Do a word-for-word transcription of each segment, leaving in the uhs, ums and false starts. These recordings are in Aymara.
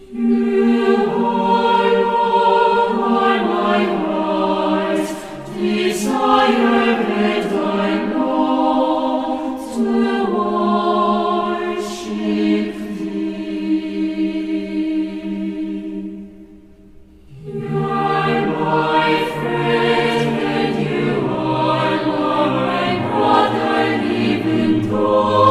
You are all my heart's desire, and I long to worship thee. You are my friend, and you are my brother, even though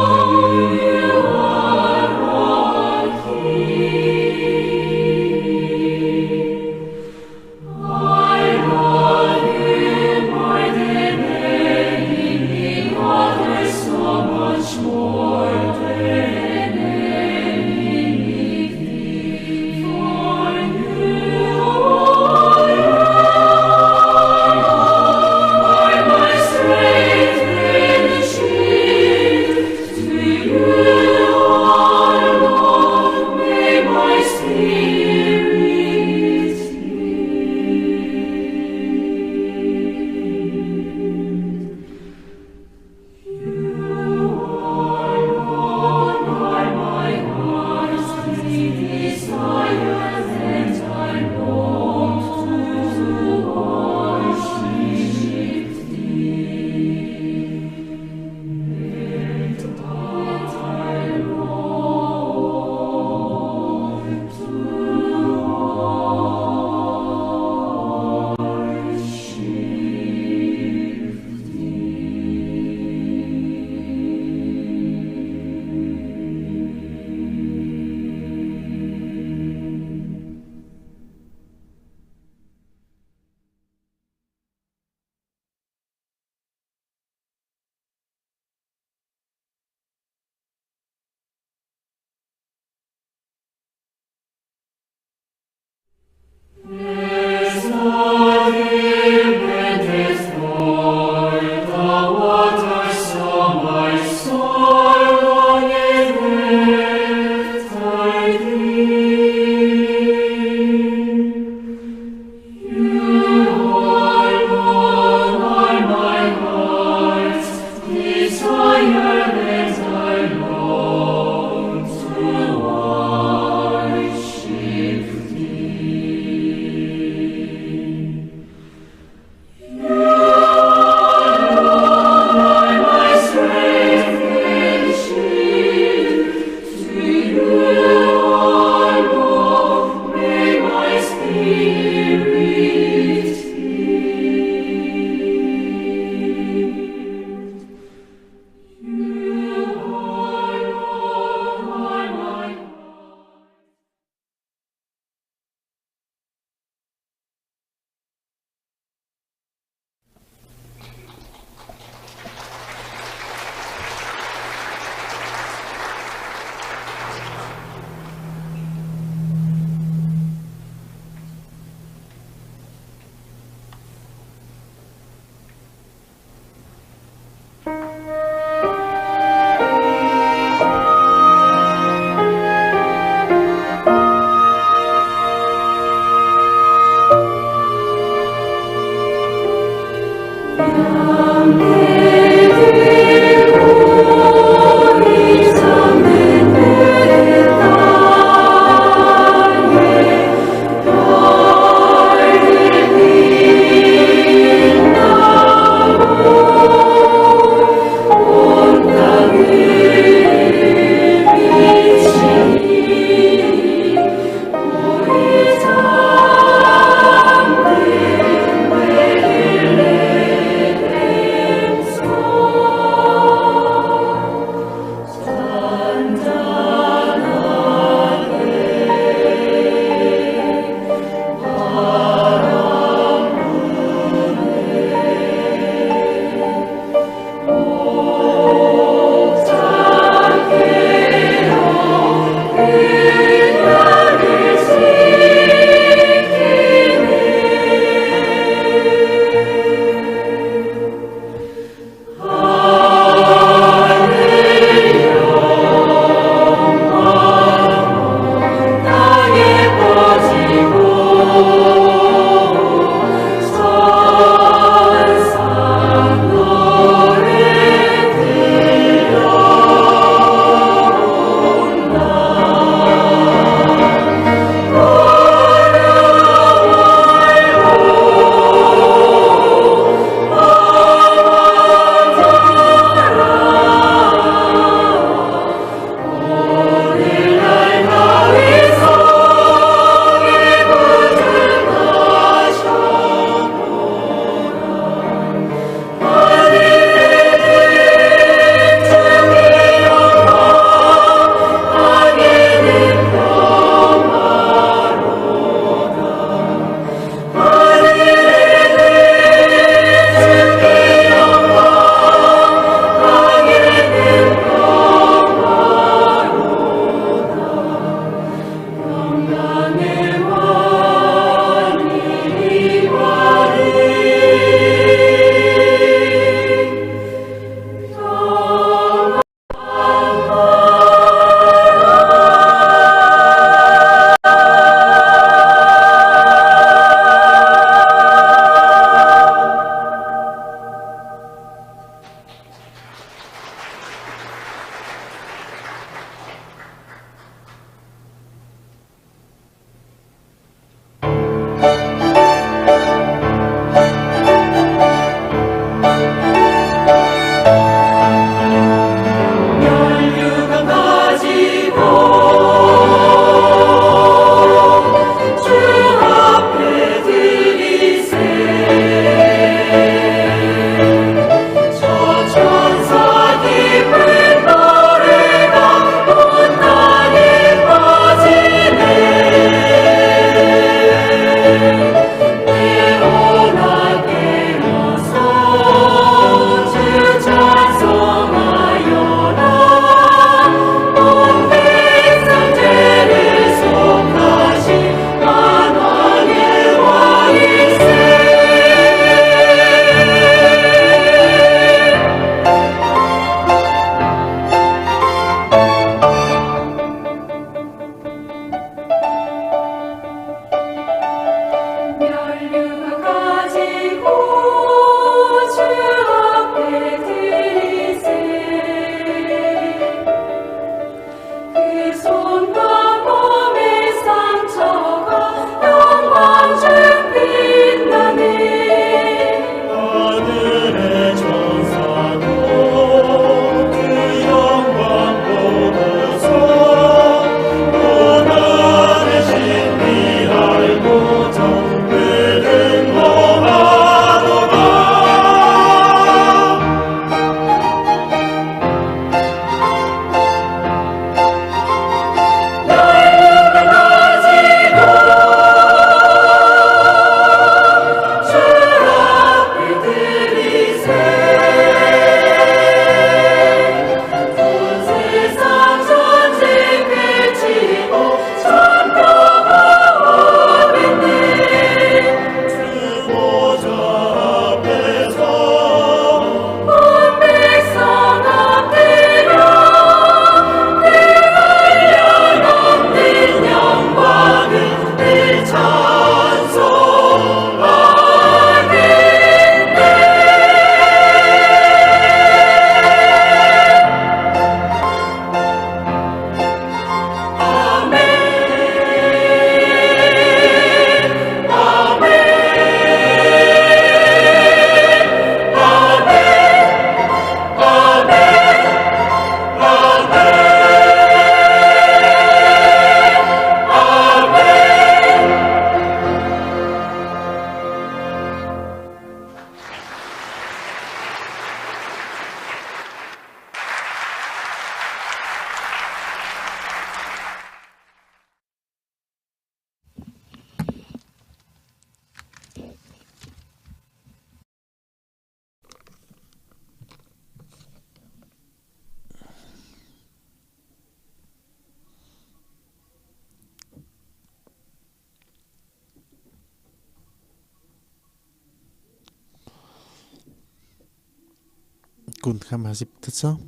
Kunjam jasipktasa.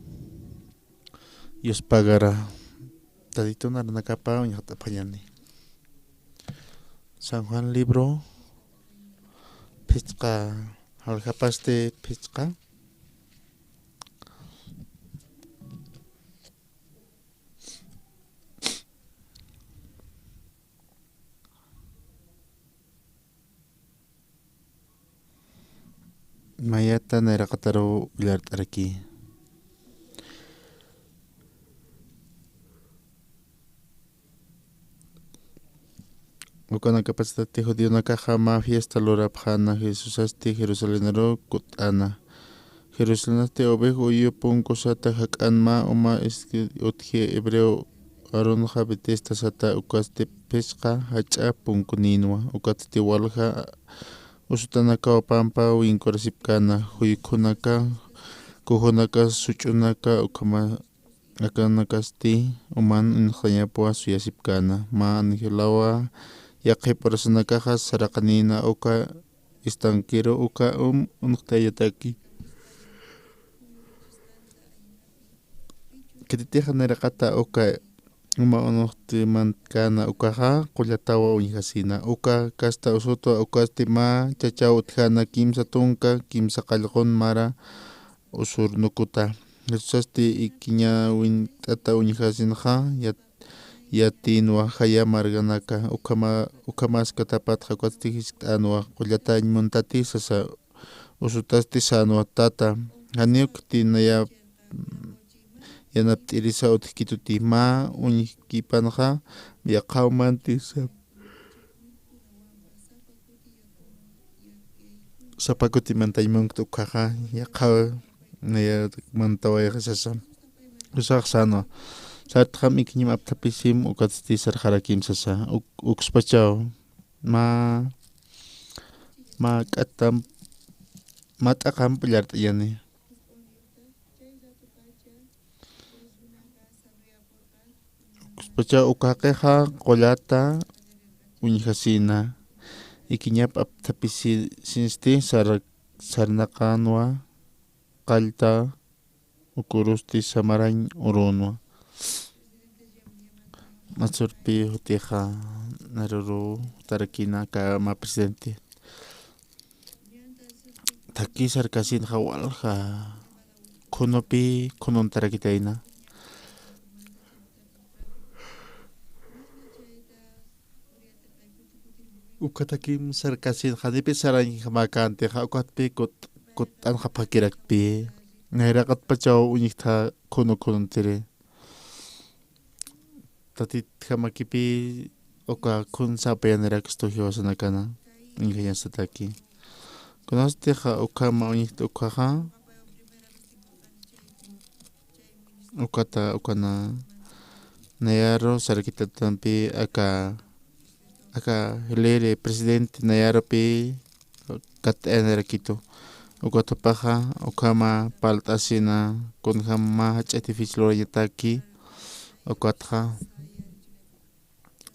Yuspagara. Tatitun aranakapa uñjt'apxañani. San Juan libro phichqa, jaljapasti phichqa. Mayata nayraqataru ullart'araki. Ukanakapachatati judionakaxa mä fiesta lurapxäna, Jesusasti Jerusalénaru kutt'äna. Jerusalénasti Oveja Uyu punku sata jak'an mä uma iski utji hebreo Aarón Betesda sata, ukasti phichqa jach'a punkunïnwa, ukatsti walja usutanakaw pampa winkurasipkäna, juykhunaka, kujunaka, such'unaka, ukhama akanakasti uman uñjt'añapwa suyasipkäna. Mä angelawa yaqhip urasanakaxa saraqanïna uka estanquero uka um uñjt'ayataki. Khititixa nayraqata uka uma uñjt'amantkana ukaxa qullatawa uñjasina. Uka kasta usutwa ukasti mä chachaw utjana kimsa tunka kimsa qallqun mara usurnukuta. Jesusasti ikiñäwint'ata uñjasinxa yat-, yatïnwa jaya marganaka, ukhama, ukhamaskatapatxa ukatsti jiskt'änwa, qullatañ muntati sasa, usutasti sänwa, tata, janiw khiti naya yanapt'irisa utjkituti, mä uñjkipanxa yaqhaw manti sap-, sapa kuti mantañ munkt ukkhaxa, yaqhaw naya mantawayxa sasa. Usax sänwa. Sartxam ikiñam apthapisim, ukatsti sarxarakim sasa. Uk-, ukspachaw. Mä, mä k'atam, mä t'aqamp ullart'ayani. Ukspachaw uka jaqixa qullata uñjasina. Ikiñap apthapisinsti sar-, sarnaqanwa qallta ukurusti samarañ urunwa. Masurpi jutixa naruru tarakina aka mä presidente. Thakhi sarkasinxa walja khunupi khununtarakitayna. Uka thakhi sarkasin janipi sarañjamäkäntixa, ukatpi kut-, kutt'anxapxakirakpi. Nayraqatpachaw uñjtha khunu khununtiri. Tatitjamakipi uka khun sapayanirakistu jiwasanakana uñjañasataki. Kunatixa ukhama uñjt'a ukkhaxa, ukata, ukana nayaru sarakitatampi aka, aka hiliri presidente nayarupi kat'ayanirakitu. Ukat jupaxa ukhama parlt'asina kunjam mä jach'a difícil lurañataki, ukatxa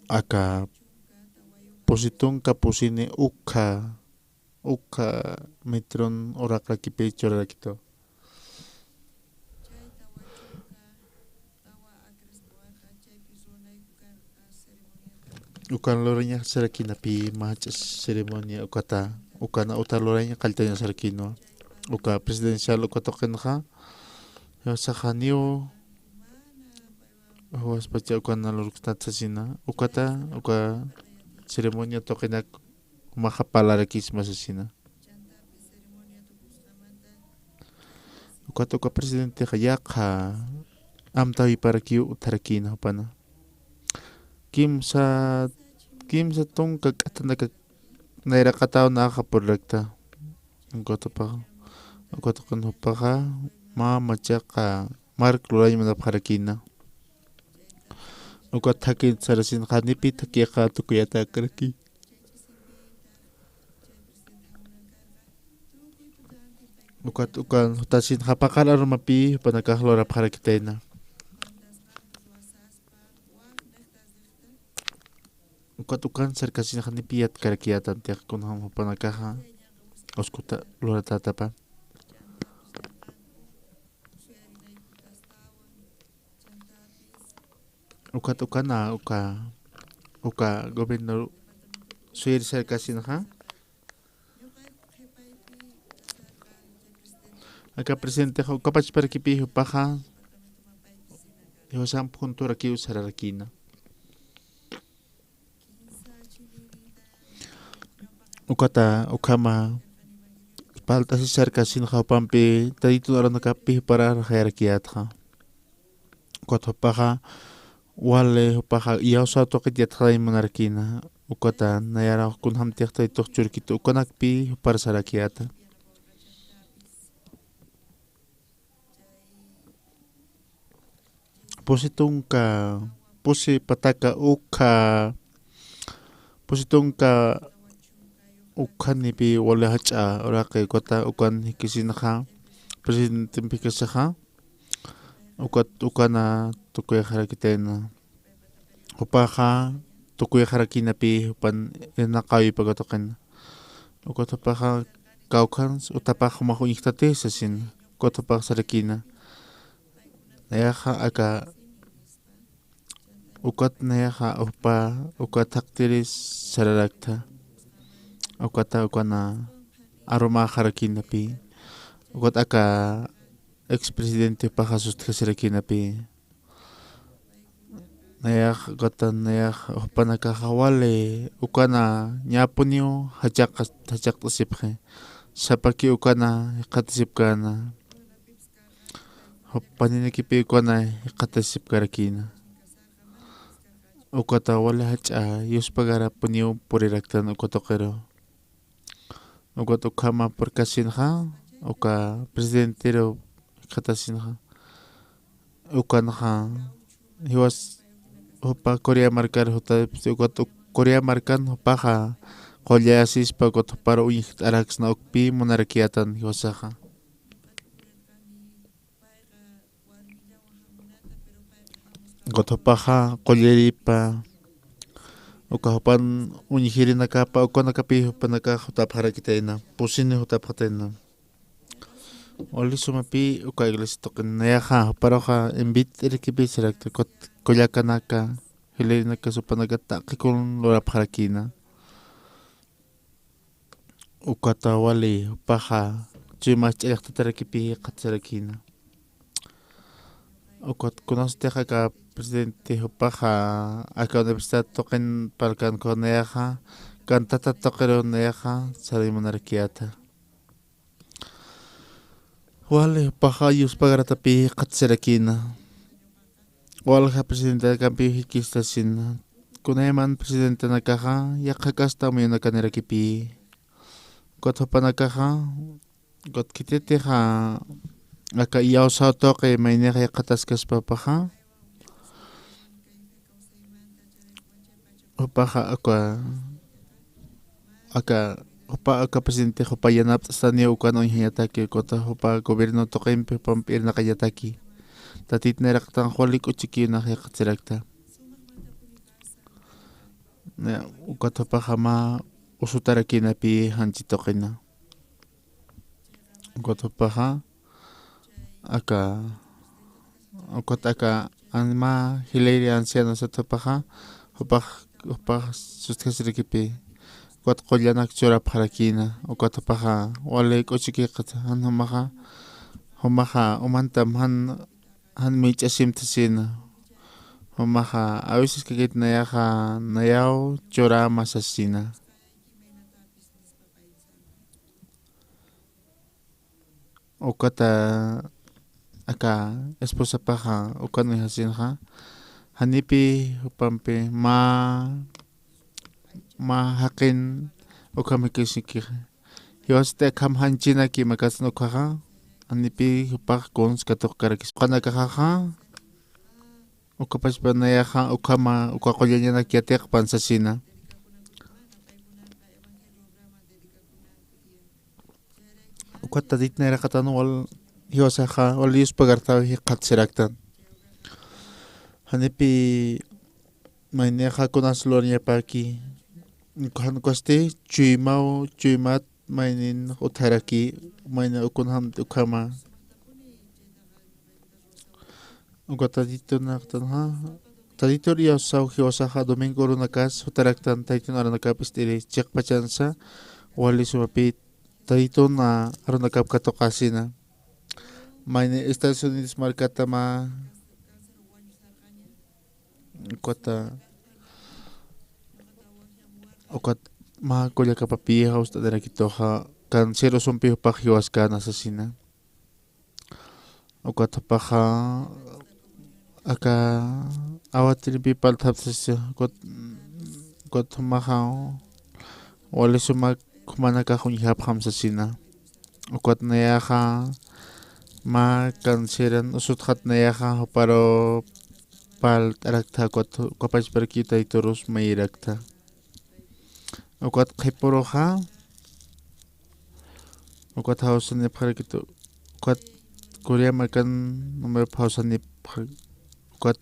aka pusi tunka pusini ukkha, ukkha metron uraqrakipi churarakitu. Ukan lurañasarakinapi mä jach'a ceremonia ukata, ukana uta lurañ qalltañasarakïnwa. Uka presidencial uka tuqinxa, jiwasax janiw, jiwaspacha ukana lurkstat sasina, ukata, uka ceremonia tuqinak jumaxa parlarakisma sasina. Ukat uka presidentexa yaqha amtawiparakiw utjarakïna jupana. Kimsa, kimsa tunka k'atanaka nayraqataw naxa purrakta. Ukat jupaxa, ukat ukan jupaxa mä machaqa mark lurañ munapxarakïna. Ukat thakhin sarasin janipi thakhixa tukuyatäkaraki. Ukat ukan jutasinxa paqar arumapi jupanakax lurapxarakitayna. Ukat ukan sarkasin janipi yatkarakiyätantix kunjam jupanakaxa uskuta luratätapa. Ukat ukana, uka, uka gobierno suyir sarkasinxa. Aka presidente uka pachparakipï jupaxa, jiwasamp junturakiw sararakïna. Ukata, ukhama, palt'asi sarkasinxa jupampi, Taytun arunakampi jupar arxayarakiyätxa. Ukat jupaxa, wali jupaxa, iyawsaw tuqit yatxaray munarakïna. Ukata, nayara kunjamtix Taytux churkit ukanakpï jupar sarakiyäta. Pusi tunka, pusi pataka ukha, pusi tunka ukhanipï wali jach'a uraqi ukata ukan jikisinxa, presidentemp jikisixa, ukat ukana tukuyxarakitayna. Jupaxa tukuyxarakïnapï jupan irnaqäwipa katuqina. Ukat jupaxa kawkhans utapax jumax uñjtati sasina. Ukat jupax sarakïna. Nayaxa aka, ukat nayaxa jupa, ukat jaqtiri sararakta. Ukata ukana arumäxarakïnapï. Ukat aka expresidente jupaxa sustjasirakïnapï. Nayax, ukata nayax, jupanakaxa wali, ukana ñäpuniw jachaq-, jachaqt'asipxi. Sapaki ukana jikxatasipkäna. Jupaninakipï ukana jikxatasipkarakïna. Ukata wali jach'a yuspagarapuniw puriraktan uka tuqiru. Ukat ukhama purkasinxa, uka presidentiru jikxatasinxa. Ukanxa, jiwas jupa Corea markar juta, ukat uk-, Corea markan jupaxa, qullayasispa ukat jupar uñjt'araksna ukpï munarakiyätan jiwasaxa. Ukat jupaxa qulliripa, uka jupan uñjirinakapa, ukanakapï jupanakax jutapxarakitayna, pusini jutapxatayna. Wali sumapï uka iglesia tuqin nayaxa, juparuxa invit'irakipï sarakta, ukat kullakanaka, jilïrinaka, jupanaka taqikun lurapxarakïna. Ukata wali jupaxa, chuyma ch'allxtatarakipï jikxatasarakïna. Ukat kunasatix aka presidente jupaxa, aka universidad tuqin parlkanku nayaxa, cantata tuqiru nayaxa, saray munarakiyäta. Wali jupaxa, yuspagaratapi jikxatasarakïna. Walja presidentanakampiw jikistasina. Kunayman presidentenakaxa, yaqha kasta amuyunakanirakipï. Ukat jupanakaxa, ukat khititixa, aka iyawsaw tuqi maynix jikxataskaspa jupaxa. Jupaxa aka, aka, jupa aka presidente jupa yanapt'astaniw ukan uñjañataki, ukata jupa gobierno tuqimpi jupamp irnaqañataki. Tatit nayraqatan wali k'uchikïnax jikxatasarakta. Na, ukat jupaxa mä usutarakïnapï janchi tuqina. Ukat jupaxa, aka, ukat aka an-, mä jilïri ancianosat jupaxa, jupax, jupax sustjasirakipï. Ukat qullanak churapxarakïna, ukat jupaxa, wali k'uchikiqat jan jumaxa, jumaxa umantam jan, jan mich'asimtasina. Jumaxa, a veces kakit nayaxa, nayaw churäma sasina. Ukata aka esposapaxa ukan uñjasinxa, janipï jupampi mä, mä jaqin ukham jikisikixa. Jiwasati akham janchinaki makasan ukhaxa, janipï jupax kuns katuqkarakis. Ukanakaxaxa, uka pachpa nayaxa ukhama, uka qullañanak yatiqpan sasina. Ukat Tatit nayraqatan wal jiwasaxa, wal yuspagartaw jikxatasiraktan. Janipï maynixa kunas lurañapaki. Jan ukasti chuymaw, chuymat maynin utjaraki, mayni ukunjam ukhama. Ukat Tatitunaktanxa, Tatitur iyawsaw jiwasaxa domingo arunakas jutaraktan Taytun arunakap ist'iri chiqpachansa wali sumapï Taytun arunakap katuqasina. Mayni Estados Unidos markatama ukat, ukat mä kullakapapï jawst'anirakituxa cáncer usumpi jupax jiwaskänasasina. Ukat jupaxa aka awatirimpi parlt'apxapxi sasa, ukat, ukat jumaxa wali sumak jumanakax uñjapxam sasina. Ukat nayaxa mä canceran usutxat nayaxa juparu parlt'araktha, ukat uka pachparakiw Tayturus mayirakta. Ukat qhipuruxa ukat jawsanipxarakitu, ukat Corea markan numerop jawsanipxa, ukat,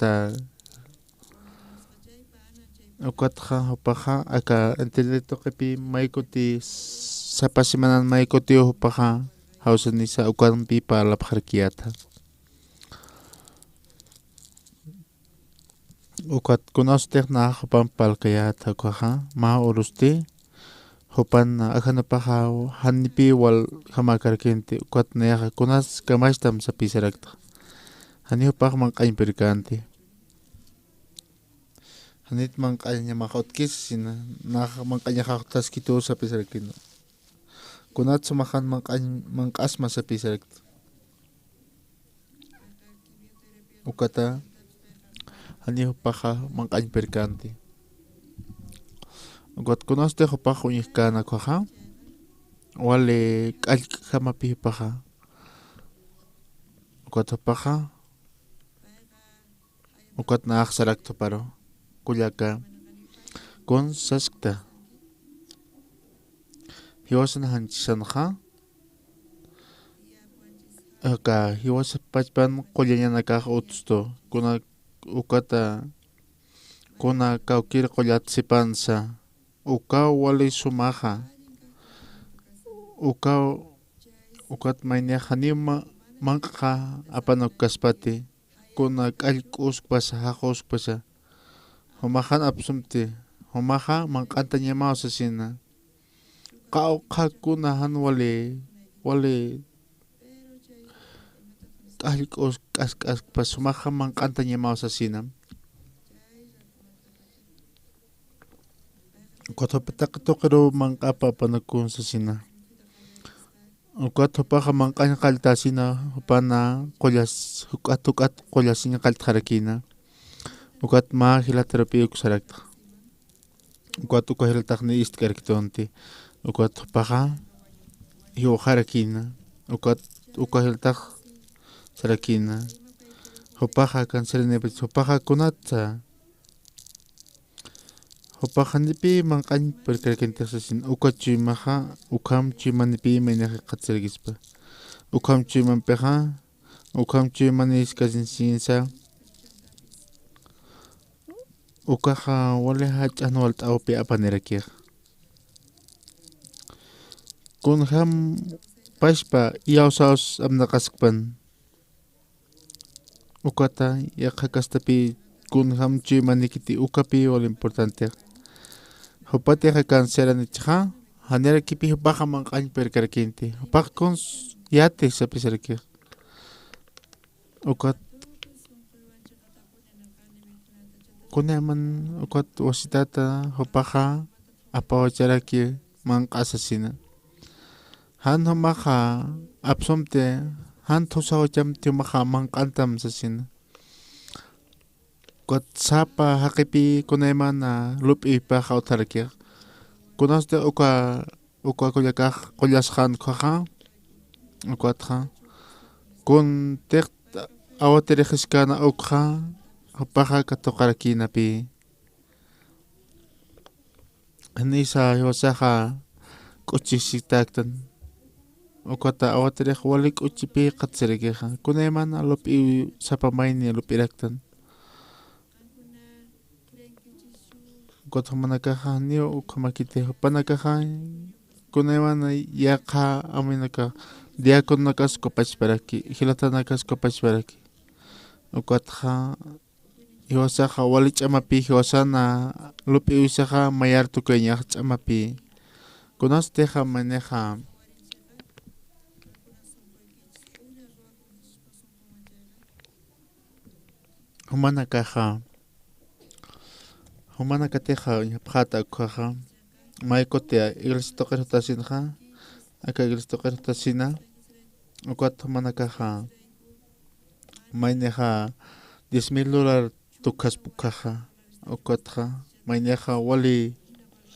ukatxa jupaxa aka internet tuqipï maykuti sapa semanan maykutiw jupaxa jawsanisa ukampi parlapxarakiyäta. Ukat kunasutix nax jupamp parlkayäta ukaxa mä urusti jupan ajanupaxa janipï waljamakärakinti, ukat nayaxa kunas kamachtam sapï saraktxa. Janiw jupax manq'añ pirkänti. Janit manq'añamax utkis sasina, nax manq'añaxax utjaskitü sapï sarakina. Kunat sumaxan manq'añ, manq'asma sapï sarakta. Ukata janiw jupaxa manq'añ pirkänti. Ukat kunasti jupax uñjkän ukaxa wali k'allk'jamapi jupaxa. Ukat jupaxa ukat nax sarakt juparu, kullaka, kun saskta. Jiwasan janchisanxa aka jiwasa pachpan qullañanakax utstu, kuna ukata, kuna kawkïr qullat sipansa, ukaw wali sumaxa, ukaw, ukat maynixa janiw ma-, manq'xa apanakaspati, kuna k'allk'uskpasa, jaquskpasa, jumaxan apsumti, jumaxa manq'antañamaw sasina. Qawqha kuna jan wali, wali k'allk'us k'ask'askpas, jumaxa manq'antañamaw sasina. Ukat jupa taqi tuqiruw manq'ap apanakun sasina. Ukat jupaxa manq'añ qalltasina, jupana qullas, juk'at juk'at qullasiñ qalltxarakïna. Ukat mä jilatarupi uk saraktxa. Ukat uka jilatax niy ist'karakitunti. Ukat jupaxa jiwxarakïna. Ukat uka jilatax sarakïna. Jupaxa canceranipach, jupaxa kunatsa. Jupax janipï manq'añ pirkarakintix sasin, uka chuymaxa, ukham chuymanipï maynix jikxatarakispa. Ukham chuymampixa, ukham chuymanïskasinsa, ukaxa wali jach'a jan walt'awpi apanirakixa. Kunjam pachpa iyawsaws apnaqaskpan. Ukata yaqha kastapï kunjam chuymanikiti ukapï wal importantex. Jupatixa canceranitxa, janirakipï jupaxa manq'añ pirkarakinti. Jupax kuns yati sapï sarakix. Ukat kunayman ukat wasitata jupaxa apawacharaki manq'a sasina. Jan jumaxa apsumti, jan thusawachamti jumaxa manq'antam sasina. Ukat sapa jaqipï kunaymana lup'iypaxa utjarakix. Kunasti uka, uka kullakax qullasxän ukhaxa, ukatxa. Kuntix awatirixiskäna ukxa, jupaxa katuqarakïnapï. Janisa jiwasaxa k'uchisitäktan. Ukata awatirix wali k'uchipï qatasirakïxa. Kunaymana lup'iw sapa mayni lup'iraktan. Ukat jumanakaxa janiw ukhamakiti, jupanakaxa kunaymana yaqha amuyunakax, diacononakas uka pachparaki, jilatanakas uka pachparaki. Ukatxa jiwasaxa wali ch'amapi, jiwasana lup'iwisaxa mayar tukañax ch'amapi. Kunasatixa maynixa jumanakaxa, jumanakatixa uñjapxäta ukhaxa, may kuti iglesia tuqir jutasinxa, aka iglesia tuqir jutasina, ukat jumanakaxa maynixa diez mil dólar tukhaspa ukhaxa, ukatxa maynixa wali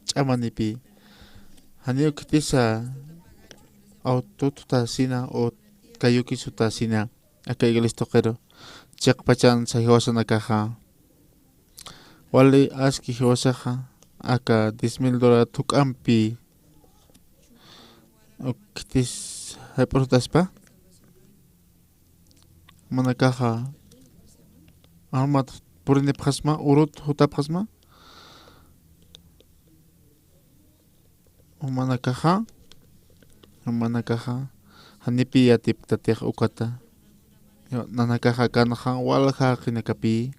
ch'amanipï. Janiw khitisa autot jutasina o kayukis jutasina aka iglesia tuqiru, chiqpachansa jiwasanakaxa. Wali aski jiwasaxa aka diez mil dólar juk'ampi, khitis jayp'ur jutaspa. Jumanakaxa armat purinipxasma, urut jutapxasma. Jumanakaxa, jumanakaxa janipï yatipktatix ukata. Nanakaxa akanxa walja jaqinakapï,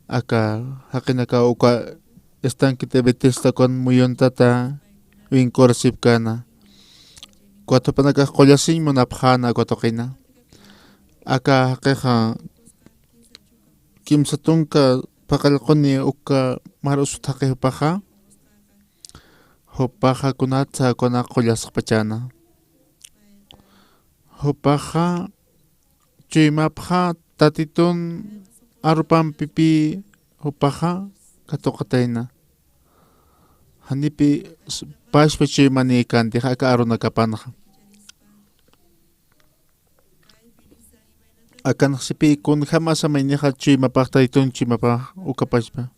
aka jaqinakaw uka estanque de Bethesda ukan muyuntata winkurasipkäna. Ukat jupanakax qullasiñ munapxäna uka tuqina. Aka jaqixa kimsa tunka paqallquni uka mar usut jaqi jupaxa. Jupaxa kunatsa ukana qullasxpachäna. Jupaxa chuymapxa Tatitun arupampipï jupaxa katuqatayna. Janipï s-, pachpa chuymanïkäntixa aka arunakapanxa. Akanxsipï kunjämasa maynixa chuymapax Tatitun chuymapax uka pachpa.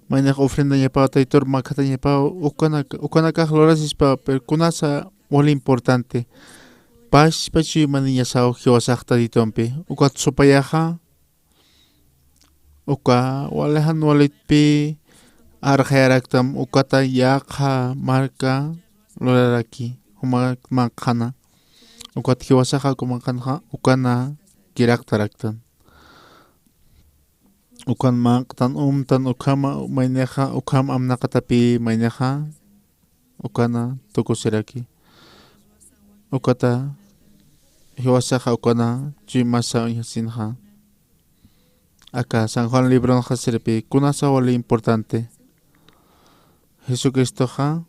Maynixa ofrendañapaw Tatitur makhatañapaw ukanak-, ukanakax lurasispa, pero kunasa wali importante. Pachpa chuymaniñasaw jiwasax Tatitumpi. Ukat supayaxa uka wali jan walitpï arxayaraktam, ukata yaqha marka luraraki, jumax manq'xana. Ukat jiwasaxa uka manq'anxa ukana kiraktaraktan. Ukan manq'tan, umtan, ukhama maynixa, ukham amnaqatapï maynixa ukana tukusiraki. Ukata jiwasaxa ukana chuymasa uñjasinxa. Aka San Juan libronxa sirpi, kunasa wali importante. Jesucristoxa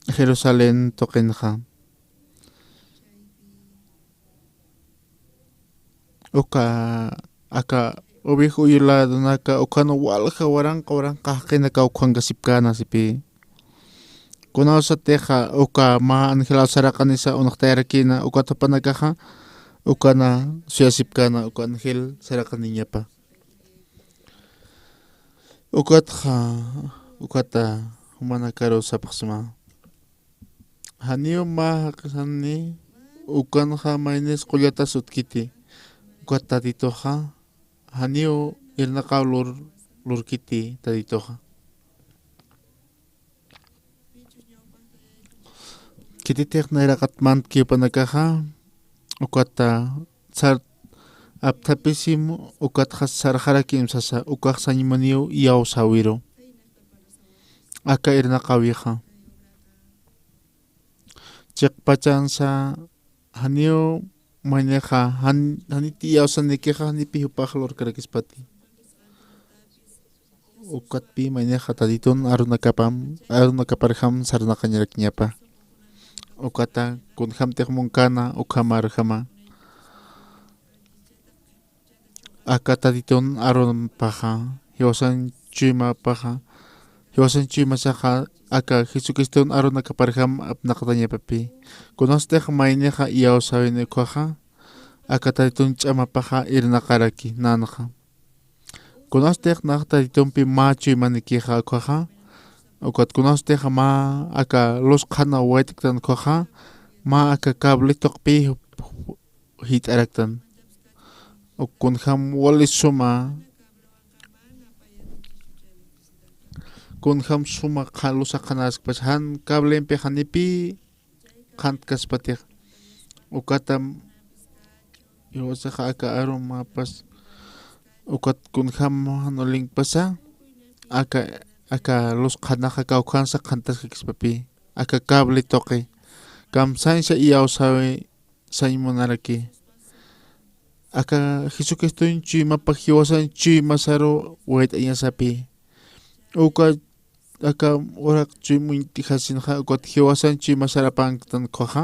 Jerusalén tuqinxa. Uka, aka uwij uyu ladonaka, ukan walja waranqa, waranqa jaqinaka ukhankasipkäna sipï. Kunawsatixa uka mä angelaw saraqanisa uñjtayarakïna, ukat jupanakaxa ukana suyasipkäna, uka ángel saraqaniñapa. Ukatxa, ukata jumanakaru sapxsma. Janiw mä jaqisani, ukanxa maynis qullatas utkiti, ukat Tatituxa, janiw irnaqaw lur-, lurkiti Tatituxa. Khititix nayraqat mantki jupanakaxa, ukata sar apthapisim, ukatxa sarxarakim sasa, ukax sañ muniw iyawsäwiru. Aka irnaqäwixa. Chiqpachansa janiw maynixa, jan-, janiti iyawsanikixa, janipï jupax lurkarakispati. Ukatpï maynixa Tatitun arunakapam, arunakaparjam sarnaqañarakiñapa. Ukata kunjamtix munkäna, ukhamarjama. Aka Tatitun arumpaxa, jiwasan chuymapaxa, jiwasan chuymasaxa, aka Jesucristun arunakaparjam apnaqatañapapï. Kunastix maynixa iyawsäwini ukhaxa, aka Tatitun ch'amapaxa irnaqaraki nanxa. Kunastix nax Tatitumpi mä chuymanikixa ukhaxa, ukat kunastix mä aka lus qhana wayt'ktan ukhaxa, mä aka cable tuqpï jit'araktan. Uk kunjam wali suma, kunjam suma qha-, lusa qhanaskpach jan cablempi janipï qhantkaspatix. Ukatam Jiwasaxa aka arumapas ukat kunjam jan ulinkpasa aka, aka luz qhanaxa kawkhansa qhantaskakispapi aka cable tuqi kamsañsa iyawsawi sañ munaraki. Aka Jesucriston chuymapa jiwasan chuymasaru wayt'añasapi. Uka aka uraq chuymuñt'ixasinxa ukat jiwasan chuymasarapanktan ukhaxa.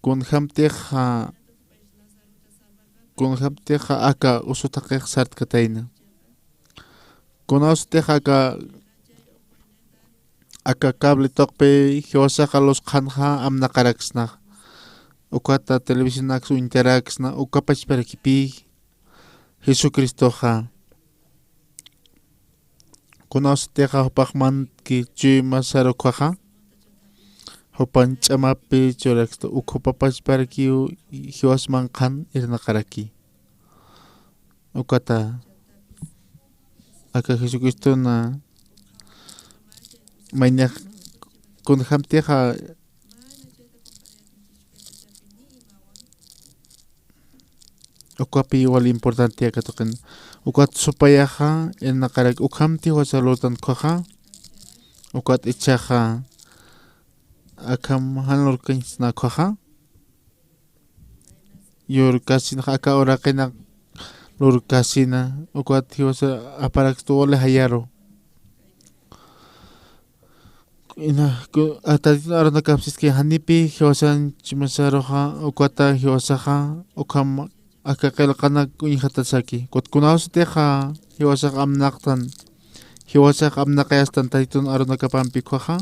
Kunjamtixa, kunjamtixa aka usu thaqix sartkatayna. Kunawsatix aka, aka cable tuqpi jiwasaxa luz qhanxa amnaqaraksna. Ukata televisionaks uñtaraksna, uka pachparakipï Jesucristoxa. Kunawsatixa jupax manki chuymasar ukhaxa, jupan ch'amapi churaksta, uk jupa pachparakiw jiwas manqhan irnaqaraki. Ukata, aka Jesucristona mayniq kunjamtixa, ukapi wali importante aka tuqin. Ukat supayaxa, irnaqarak ukhamti jiwasa lurtan ukhaxa, ukat ichhaxa, akham jan lurkañsna ukhaxa. Yurkasinxa aka uraqinaq lurkasina, ukat jiwasa aparakstu wali jayaru. Ina, ku-, a, Tatitun arunakapsiski janipi jiwasan chuymasaruxa, ukata jiwasaxa, ukham aka qillqanak uñjatasaki. Ukat kunawsatixa jiwasax amnaqtan, jiwasax amnaqayastan Tatitun arunakapampi ukhaxa,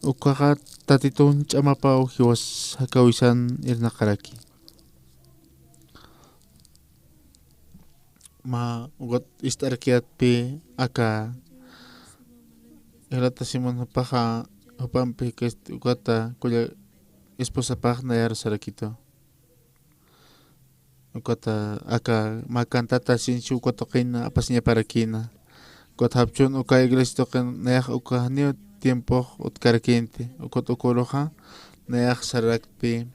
ukhaxa Tatitun ch'amapaw jiwas jakawisan irnaqaraki. Mä ukat ist'arakiyatpi aka jilata Simón jupaxa, jupampi kist-, ukata kulla esposapax nayar sarakitu. Ukata aka mä cantata sinchi uka tuqin apasiñaparakïna. Ukat japchun uka iglesia tuqin nayax uka janiw tiempox utkarakïnti. Ukat uka uruxa nayax sararaktpi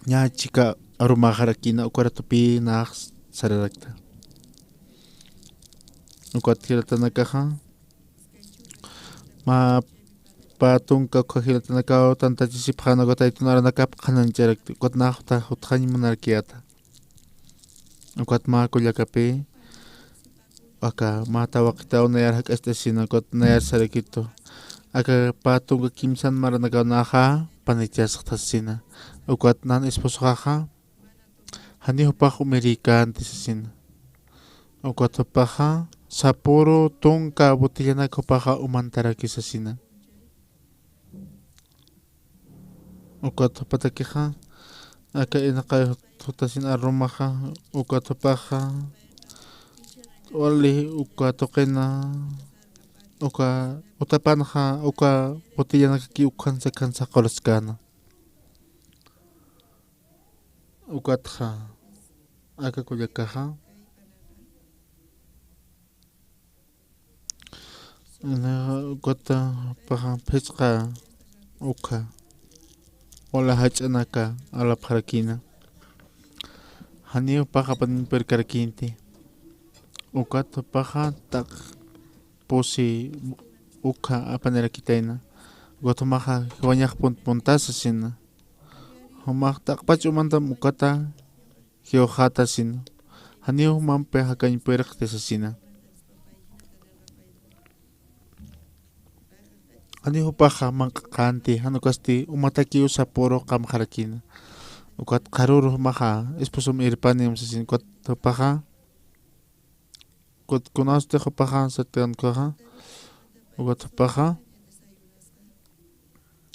ña chika arumaxarakïna, uka ratupï nax sararakta. Ukat jilatanakaxa, mä pä tunka ukha jilatanakaw tantachisipxäna, ukat Tatitun arunakap qhanañcharakta, ukat nax jutxa, jutxañ munarakïta. Ukat mä kullakapï, aka mä tawaqitaw nayar jak'acht'asina, ukat nayar sarakitu. Aka pä tunka kimsan maranakaw naxa panichasxta sasina. Ukat nan esposoxaxa, janiw jupax umirïkänti sasina. Ukat jupaxa, sapüru tunka botellanak jupaxa umantaraki sasina. Ukat jupatakixa, aka irnaqay jutasin arumaxa, ukat jupaxa, wali uka tuqina, uka utapanxa, uka botellanakaki ukhansa, ukhansa qulaskäna. Ukatxa, aka kullakaxa, Ukata jupaxa phisqa ukha wala jach'anaka alapxarakïna. Janiw jupax apaniñ purkarakïnti. Ukat jupaxa taq pusi ukha apanirakitayna. Ukat jumaxa jiwañax punt punta sasina. Jumax taqpach umantam ukata jiwxäta sasina. Janiw jumampi jakañ purkti sasina. Janiw jupaxa manq'anti, jan ukasti umatakiw sapüru qamxarakïna. Ukat qharüru jumaxa esposom irpanim sasina, ukat jupaxa, ukat kunasti jupaxa satkankaxa, ukat jupaxa,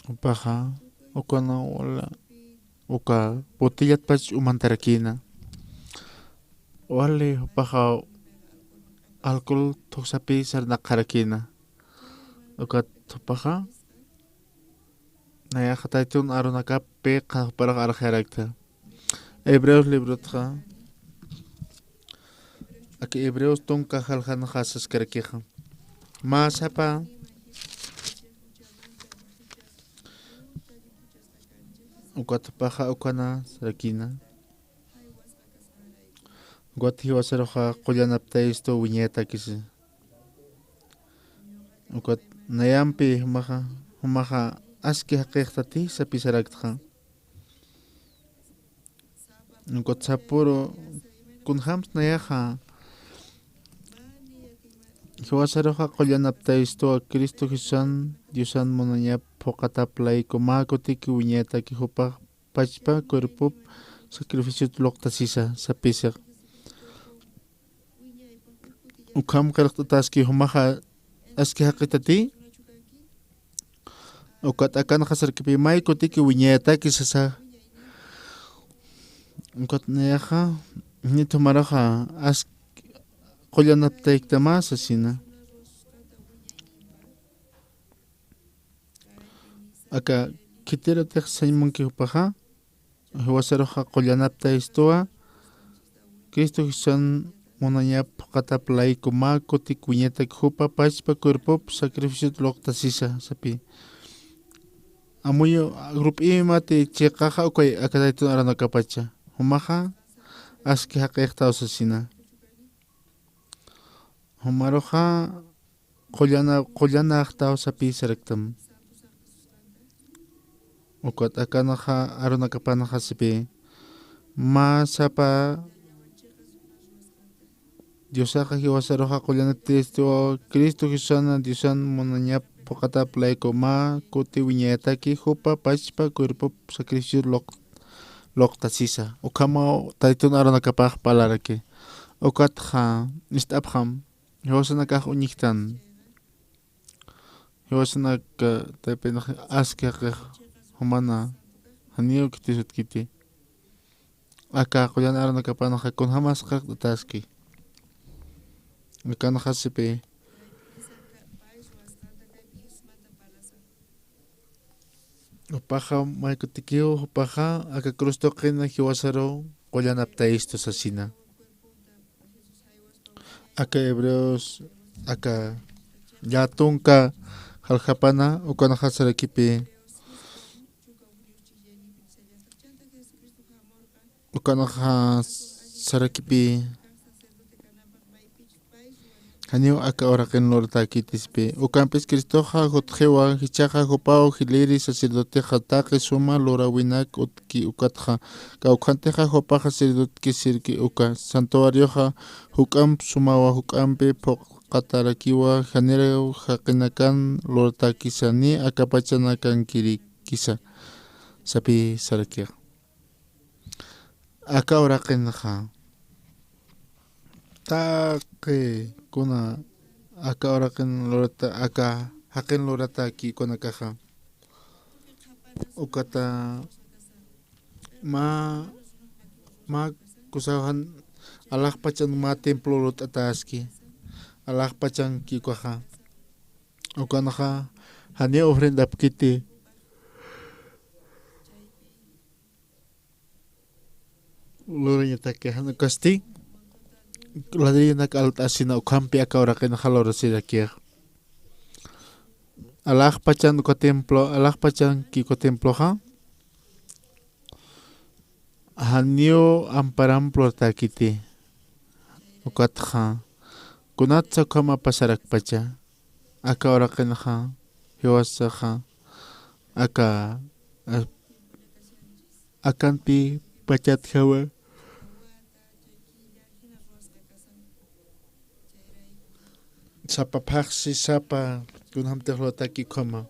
jupaxa, ukana wala, uka botellatpach umantarakïna. Wali jupaxa alcohol thuksapï sarnaqxarakïna. Ukat jupaxa, nayaxa Tatitun arunakapï qha juparux arxayarakta. Hebreos librotxa, aka Hebreos tunka jaljanxa saskarakixa. Mä sapa, Ukat jupaxa ukanasarakïna. Ukat jiwasaruxa qullan aptaystu wiñayatakisa. Ukat nayampi jumaxa, jumaxa aski jaqixtati sapisaraktxa. Ukat sapüru kunjams nayaxa jiwasaruxa qullan aptaystuwa Cristo Jesusan Diosan munañap phuqatap layku mä kutiki wiñayataki jupax pachpa cuerpop sacrificiot luqtasisa sapisixa. Ukham qillqt'ataski jumaxa aski jaqitati. Ukat akanxa sarakipï may kutiki wiñayataki sasa. Ukat nayaxa nit jumaruxa aski qullan aptayktama sasina. Aka khitiratix sañ munki jupaxa jiwasaruxa qullan aptaystuwa Cristo Jesusan munañap phuqatap layku mä kutik wiñatak jupa pachpa cuerpop sacrificiot luqtasisa sapi. Amuyu grup'imati chiqaxa ukay aka Taytun arunakapacha. Jumaxa aski jaqixtaw sasina. Jumaruxa qullana, qullanaxtaw sapisaraktam. Ukat akanxa arunakapanxa sipi. Mä sapa Diosaxa jiwasaruxa qullan aptaystuwa Cristo Jesusana Diosan munañap phuqatap layku mä kuti wiñayataki jupa pachpa cuerpop sacrificiot luq-, luqtasisa. Ukhamaw Taytun arunakapax parlaraki. Ukatxa ist'apxam. Jiwasanakax uñjktan. Jiwasanaka taypinxa aski jaqix jumana janiw khitisutkiti. Aka qullan arunakapanxa kunjamas qillqt'ataski. Akanxa sipi. Jupaxa maykutikiw jupaxa aka cruz tuqina jiwasaru qullan aptaystu sasina. Aka Hebreos, aka llätunka jaljapana, ukanxa sarakipï. Ukanxa sarakipï. Janiw aka uraqin luratäkiti sipi. Ukampis Cristoxa jutxiwa, jichhaxa jupaw jilïri sacerdotexa taqi suma luräwinak utjki ukatxa. Kawkhantixa jupaxa sacerdotekisirki uka. Santuarioxa juk'amp sumawa, juk'ampi phuqatarakiwa, janiraw jaqinakan luratäkisa, ni akapachanakankirikisa sapisarakix. Aka uraqinxa taqi kuna aka uraqin lurata, aka jaqin luratäki kunakaxa. Ukata mä, mä kusaw jan alaxpachan mä templo lurt'ataski. Alaxpachanki ukaxa. Ukanxa janiw ofrendapkiti. Lurañataki jan ukasti ladrillonak alt'asina ukhampi aka uraqinxa lurasirakix. Alaxpachan uka templo, alaxpachanki uka temploxa janiw amparamp luratäkiti. Ukatxa kunatsa ukhama pasarakpacha. Aka uraqinxa, jiwasaxa, aka, a-, akanti pachatjawa. Sapa phaxsi, sapa, kunjamtix luratäki ukhama.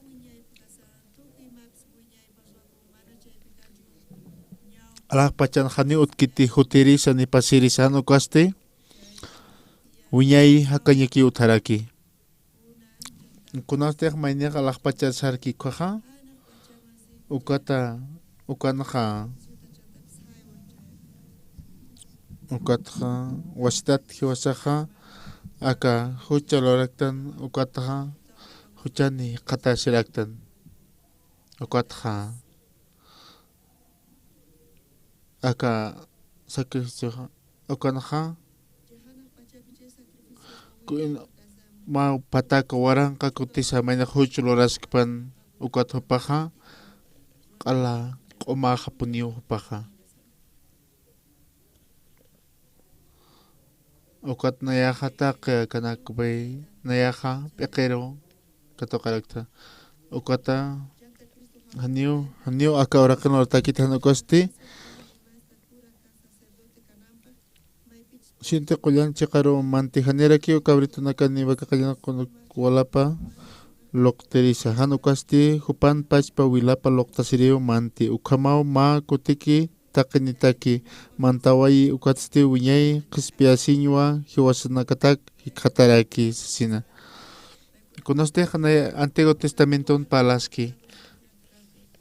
Alaxpachan janiw utjkiti jutirisa ni pasirisa, jan ukasti wiñay jakañakiw utjaraki. Kunastix maynix alaxpachan sarki ukhaxa, ukata, ukanxa, ukatxa, wasitat jiwasaxa, aka jucha luraktan, ukatxa, juchani qhatasiraktan, ukatxa, aka sacrificioxa, ukanxa, ku-, in-, mä pataka waranqa kutisa maynax juch luraskpan, ukat jupaxa, q'ala, q'umäxapuniw jupaxa. Ukat nayaxa taqi kanakpi nayaxa p'iqiru katuqarakta. Ukata janiw, janiw aka uraqin luratäkiti jan ukasti sinti qullan chiqaru manti janirakiw cabritonakani vaca qallana qunuk walapa luqtirisa. Jan ukasti jupan pachpa wilapa luqtasiriw manti. Ukhamaw mä kutiki taqinitaki, mantawayi ukatsti wiñay qhispiyasiñwa jiwasanakatak jikxataraki sasina. Kunasti janay Antiguo Testamenton parlaski.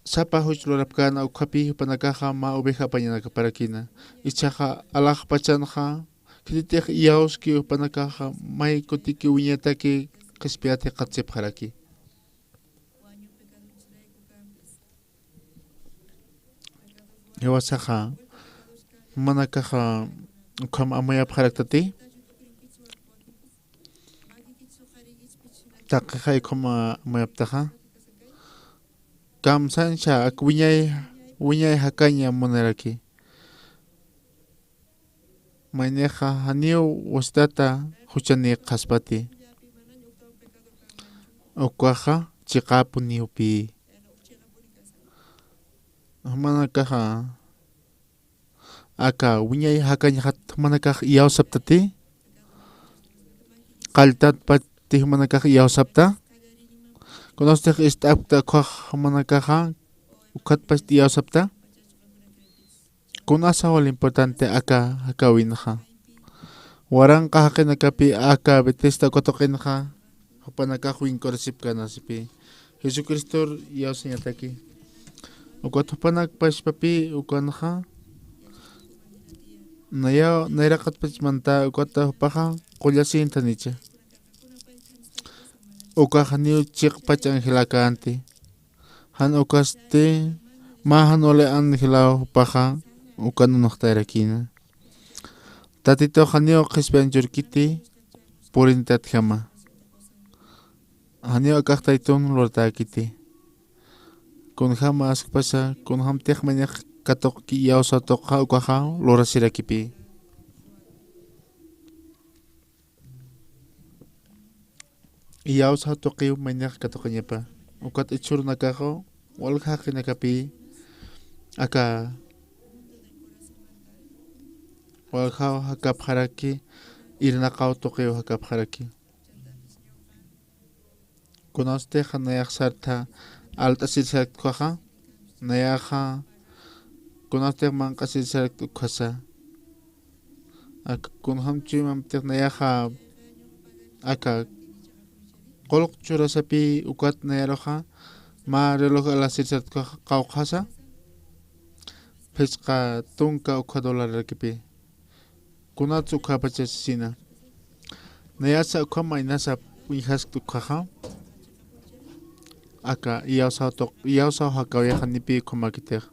Sapa juch lurapkäna ukhapi jupanakaxa mä oveja apañanakaparakina. Ichhaxa alaxpachanxa khititix iyawski jupanakaxa may kutiki wiñataki qhispiyat jikxatsipxaraki. Jiwasaxa jumanakaxa ukham amuyapxaraktati. Taqixay ukham amuyaptaxa. Kamsancha ak wiñay, wiñay jakaña munaraki. Maynixa janiw wasitata juchani qhaspati. Ukaxa chiqäpuniwpï. Jumanakaxa aka wiñay jakañxat jumanakax iyawsaptati. Qalltatpati jumanakax iyawsapta. Kunastix ist'apkta ukkhax jumanakaxa ukhatpasti iyawsapta. Kunasa wal importante aka jakäwinxa. Waranqa jaqinakapi aka Bethesda uka tuqinxa jupanakax wink'urasipkänasipï. Jesucristor iyawsañataki. Ukat jupanak pachpapï ukanxa nayaw nayraqatpach mantä ukata jupaxa qullasinthanicha. Ukax janiw chiqpach angelakänti. Jan ukasti mä jan wali angelaw jupaxa ukan unuxtayarakïna. Tatitux janiw qhispiyañ churkiti purinitatjama. Janiw akax taytun luratäkiti. Kunjäm askpasa, kunjämtix maynix katuqki iyawsaw tuqxa ukaxa lurasirakipï. Iyawsaw tuqiw maynix katuqañapa. Ukat ichhürunakaxu walja jaqinakapï aka waljaw jakapxaraki, irnaqaw tuqiw jakapxaraki. Kunastix nayax sartha alt'asir sarkt ukkhaxa, nayaxa kunastix manq'asir sarkt ukkhasa. Ak kunjam chuymamtix nayaxa aka qullq churasapï ukat nayaruxa mä reloj alasir sarkt ukkhaxa qawqhasa. Phisqa tunka ukkha dólarakipï. Kunats ukhapachasisina. Nayasa ukham aynasa uñjaskt ukkhaxa. Aka iyawsaw tuq, iyawsaw jakäwixa janipï ukhamäkitix.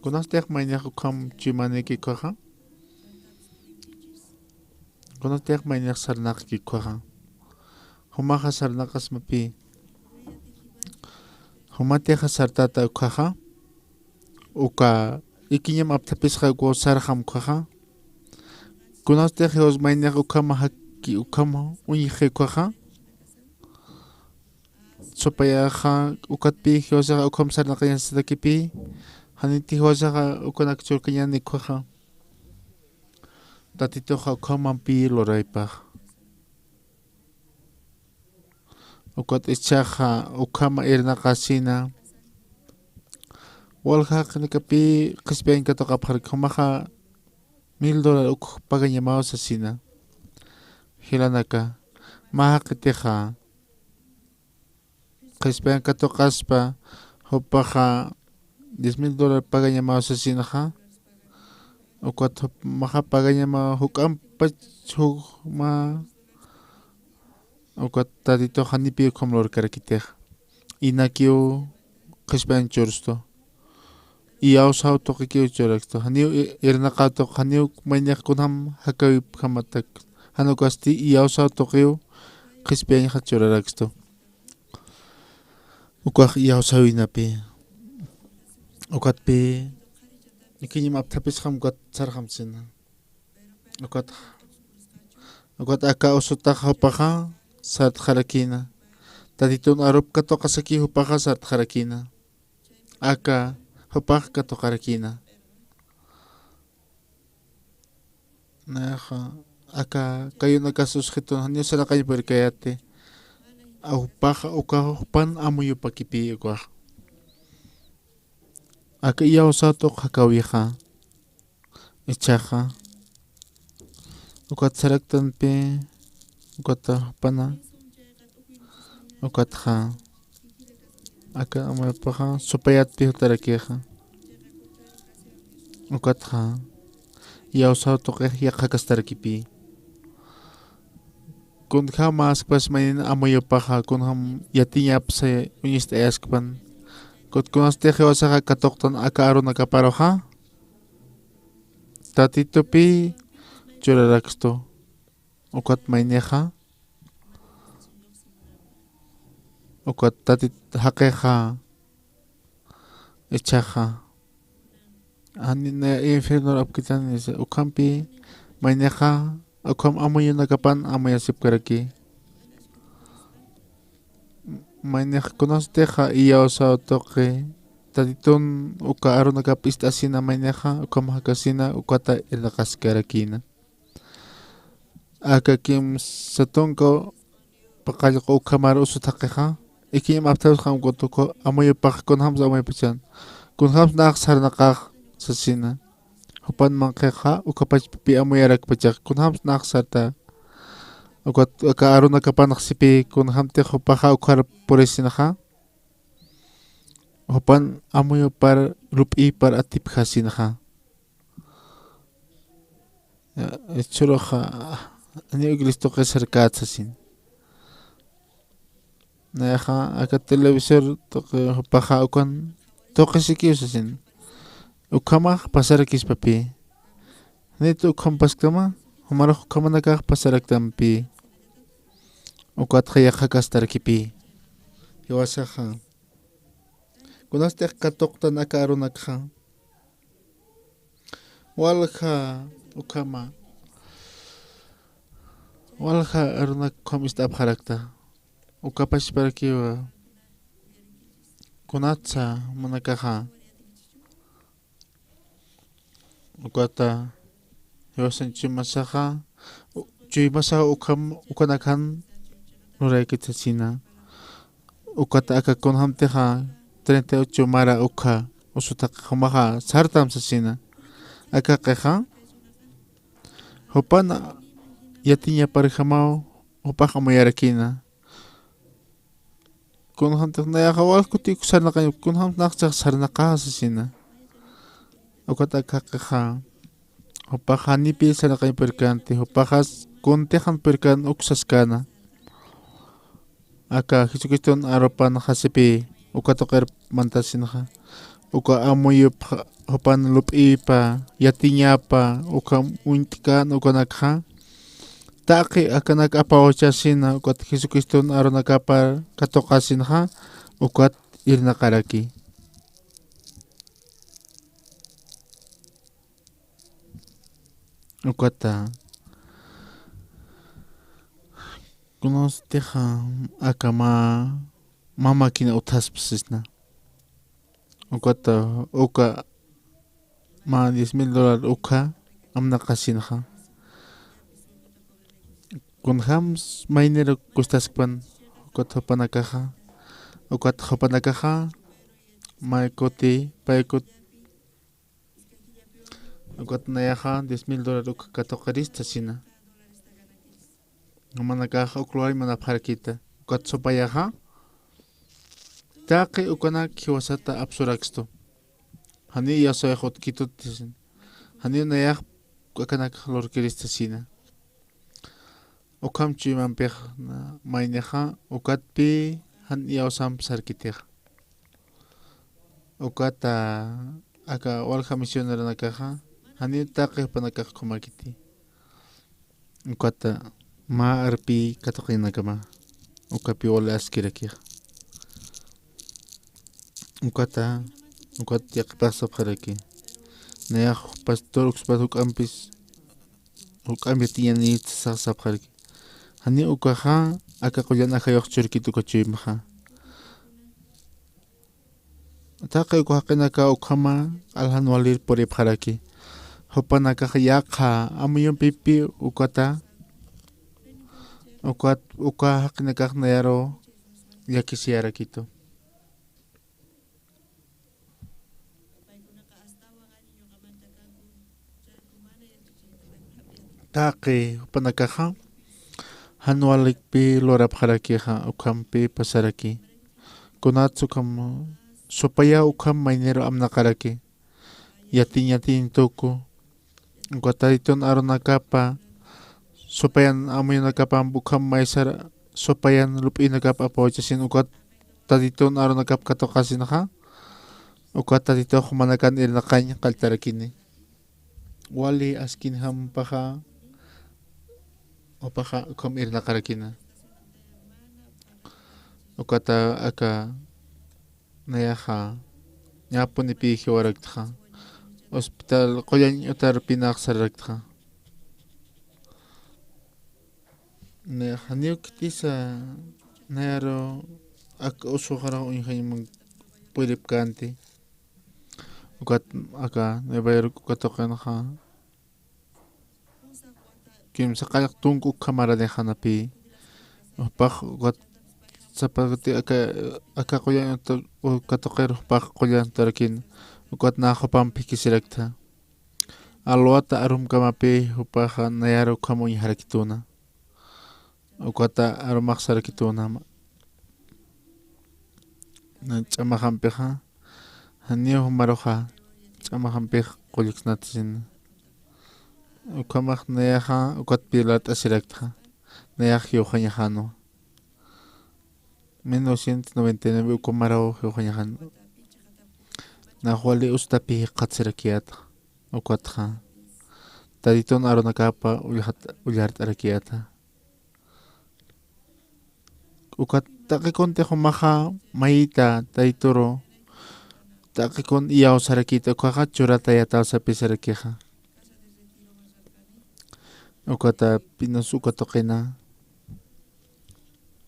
Kunastix maynix ukham chuymanïki ukkhaxa. Kunastix maynix sarnaqki ukkhaxa. Jumaxa sarnaqasmapï. Jumatixa sartäta ukkhaxa. Uka ikiñam apthapisxa ukaw sarxam ukkhaxa. Kunastix jiwas maynix ukham jaki ukham uñji ukkhaxa. Supayaxa ukatpï jiwasaxa ukham sarnaqañastakipï. Janiti jiwasaxa ukanak churkañäni ukkhaxa. Tatituxa ukhamampï luraypax. Ukat ichhaxa ukhama irnaqasina. Walja jaqinakapï qhispiyañ katuqapxaraki, jumaxa mil dólar uk pagañamaw sasina. Jilanaka, mä jaqitixa qhispiyañ katuqaspa, jupaxa diez mil dólar pagañamaw sasinxa. Ukat jumaxa pagañamaw juk'ampach juma. Ukat Tatitux janipï ukham lurkarakitix. Inakiw qhispiyañ churstu. Iyawsaw tuqikiw churakstu. Janiw i-, irnaqaw tuq, janiw maynix kunjam jakäwipjamatak. Jan ukasti iyawsaw tuqiw qhispiyañxa churarakstu. Ukax iyawsäwinapï. Ukatpi ikiñim apthapisxam ukat sarxam sina. Ukat, ukat aka usutax jupaxa sartxarakïna. Tatitun arup katuqasaki jupaxa sartxarakïna. Aka jupax katuqarakïna. Nayaxa aka kayunakas usxitun janiw sarnaqañ purkayäti. Jupaxa uka jupan amuyupakipï ukax. Aka iyawsaw tuq jakäwixa. Jichhaxa ukat saraktanpï, ukat jupana, ukatxa aka amuyupaxa supayatpï jutarakixa. Ukatxa iyawsaw tuqix yaqhakastarakipï. Kunjämäskpas maynin amuyupaxa, kunjam yatiñapsa uñist'ayaskpan. Kut kunasti jiwasaxa katuqtan aka arunakaparuxa, Tatitupï churarakstu. Ukat maynixa, ukat Tatit jaqixa, jichhaxa, jani naya infiernor apkitan, ukhampï maynixa ukham amuyunakapan amuyasipkaraki. Maynix kunasutixa iyawsaw tuqi Tatitun uka arunakap ist'asina maynixa, ukham jakasina, ukata irnaqaskarakïna. Aka kimsa tunka paqallqu ukhamar usut jaqixa, ikiñim apthapisxam ukat uka amuyupax kunjams amuyapachan, kunjams nax sarnaqax sasina. Jupan manqhixa uka pachpipï amuyarakpachax, kunjams nax sarta. Ukat aka arunakapanx sipï, kunjamtix jupaxa ukhar purisinxa, jupan amuyupar lup'ïpar atipjasinxa. Jichhüruxa, janiw iglesia tuqi sarkäta sasin. Nayaxa aka televisor tuqi jupaxa ukan tuqisikiw sasin. Ukhamax pasarakispapï. Janit ukhampasktama, jumarux ukhamanakax pasaraktampï. Ukatxa yaqhakastarakipï. Jiwasaxa, kunastix katuqtan aka arunakxa, walja ukhama, walja arunak ukham ist'apxarakta. Uka pachparakiwa kunatsa jumanakaxa, ukata jiwasan chuymasaxa, u-, chuymasaxa ukham, ukanakhan luraykit sasina. Ukata aka kunjamtixa treinta y ocho mara ukha usut jaqix jumaxa sartam sasina. Aka jaqixa, jupan yatiñaparjamaw jupax amuyarakïna. Kunjamtix nayaxa wal kuti uk sarnaqañ, kunjamtix nax sarnaqax sasina. Ukat aka jaqixa, jupax janipï sarnaqañ purkänti, jupaxas kuntix jan purkän uk saskäna. Aka Jesucriston arupan jasipï, uka tuqir mantasinxa. Uka amuyupxa, jupan lup'ïpa, yatiñapa, ukham uñt'kän ukanakxa, taqi akanak apawachasina, ukat Jesucriston arunakapar katuqasinxa, ukat irnaqaraki. Ukata, kunasutixa aka mä, mä máquina utjaspasisna. Ukata, uka mä diez mil dólar ukha amnaqasinxa. Kunjams mayniru kustaskpan, ukat jupanakaxa, ukat jupanakaxa, may kuti, pay kut-, ukat nayaxa diez mil dólar ukha katuqirista sasina. Jumanakaxa uk lugar manapxarakïta. Ukat supayaxa, taqi ukanak jiwasata apsurakstu. Janiw iyawsaw utkitut sasin. Janiw nayax akanak lurkirista sasina. Ukham chuymampix na maynixa, ukatpï jan iyawsamp sarkitix. Ukata aka walja misioneronakaxa, janiw taqi jupanakax ukhamäkiti. Ukata mä arpï katuqinakama, ukapï wali askirakixa. Ukata Ukat yaqhipax sapxaraki. Nayax pastor ukspat juk'ampis, juk'ampi tiyanït sax sapxaraki. Janiw ukaxa aka qullan ajayux churkit uka chuymaxa. Taqi uka jaqinaka ukhama q'al jan walir puripxaraki. Jupanakax yaqha amuyumpipi ukata, ukat, uka jaqinakax nayaru llakisiyarakitu. Taqi jupanakaxa jan walikpi lurapxarakixa, ukhampi pasaraki. Kunats ukham supaya ukham mayniru amnaqaraki. Yatiñ yatiñ tuku. Uka Tatitun arunakapa supayan amuyunakapamp ukham maysar supayan lup'inakap apawachasin, ukat Tatitun arunakap katuqasinxa, ukat Tatitux jumanakan irnaqañ qalltarakini. Wali askinjampaxa, jupaxa ukham irnaqarakina. Ukata aka nayaxa ñäpunipi jiwaraktxa. Hospital qullan utarpinäx sararaktxa. Nayax janiw khitisa nayaru aka usuxarax uñjañman puripkänti. Ukat aka Nueva York uka tuqinxa kimsa qallq tunka ukhamarani janapï. Jupax ukat sapakti aka, aka qullan uka tuqir jupax qullan utarakin. Ukat nax jupamp jikisiraktxa. Alwata arumkamapï jupaxa nayaru ukham uñjarakituna. Ukata arumax sarakituna. Na ch'amaxampixa, janiw jumaruxa ch'amaxampix qullksnatasina. Ukhamax nayaxa ukat pilart'asiraktxa, nayax jiwxañaxänwa. Mil novecientos noventa y nueve uka maraw jiwxañaxänwa. Nax wali ustapi jikxatsirakiyätxa, ukatxa Tatitun arunakapa ullxat-, ullart'arakiyätxa. Ukat taqi kuntix jumaxa mayita Tatituru taqi kun iyawsarakïta, ukaxa churatayätaw sapisarakixa. Ukata Pinos uka tuqina,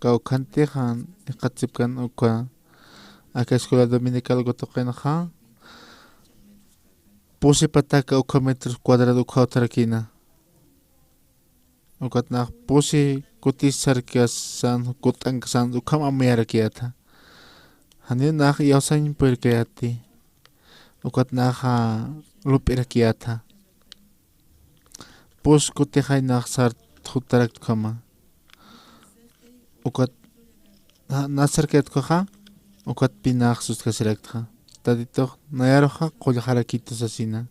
kawkhantixa jikxatsipkan uka, aka escuela dominical uka tuqinxa pusi pataka uka metros cuadrado uka utjarakïna. Ukat nax pusi kutis sarkasan, kut'ankasan ukham amuyarakiyätxa. Janiw nax iyawsañ purkayäti. Ukat naxa lup'irakiyätxa. Pus kutixay nax sart jutarakt ukhama. Ukat na-, nax sarkayät ukhaxa, ukat pï nax sustkasiraktxa. Tatitux nayaruxa qullxarakitu sasina.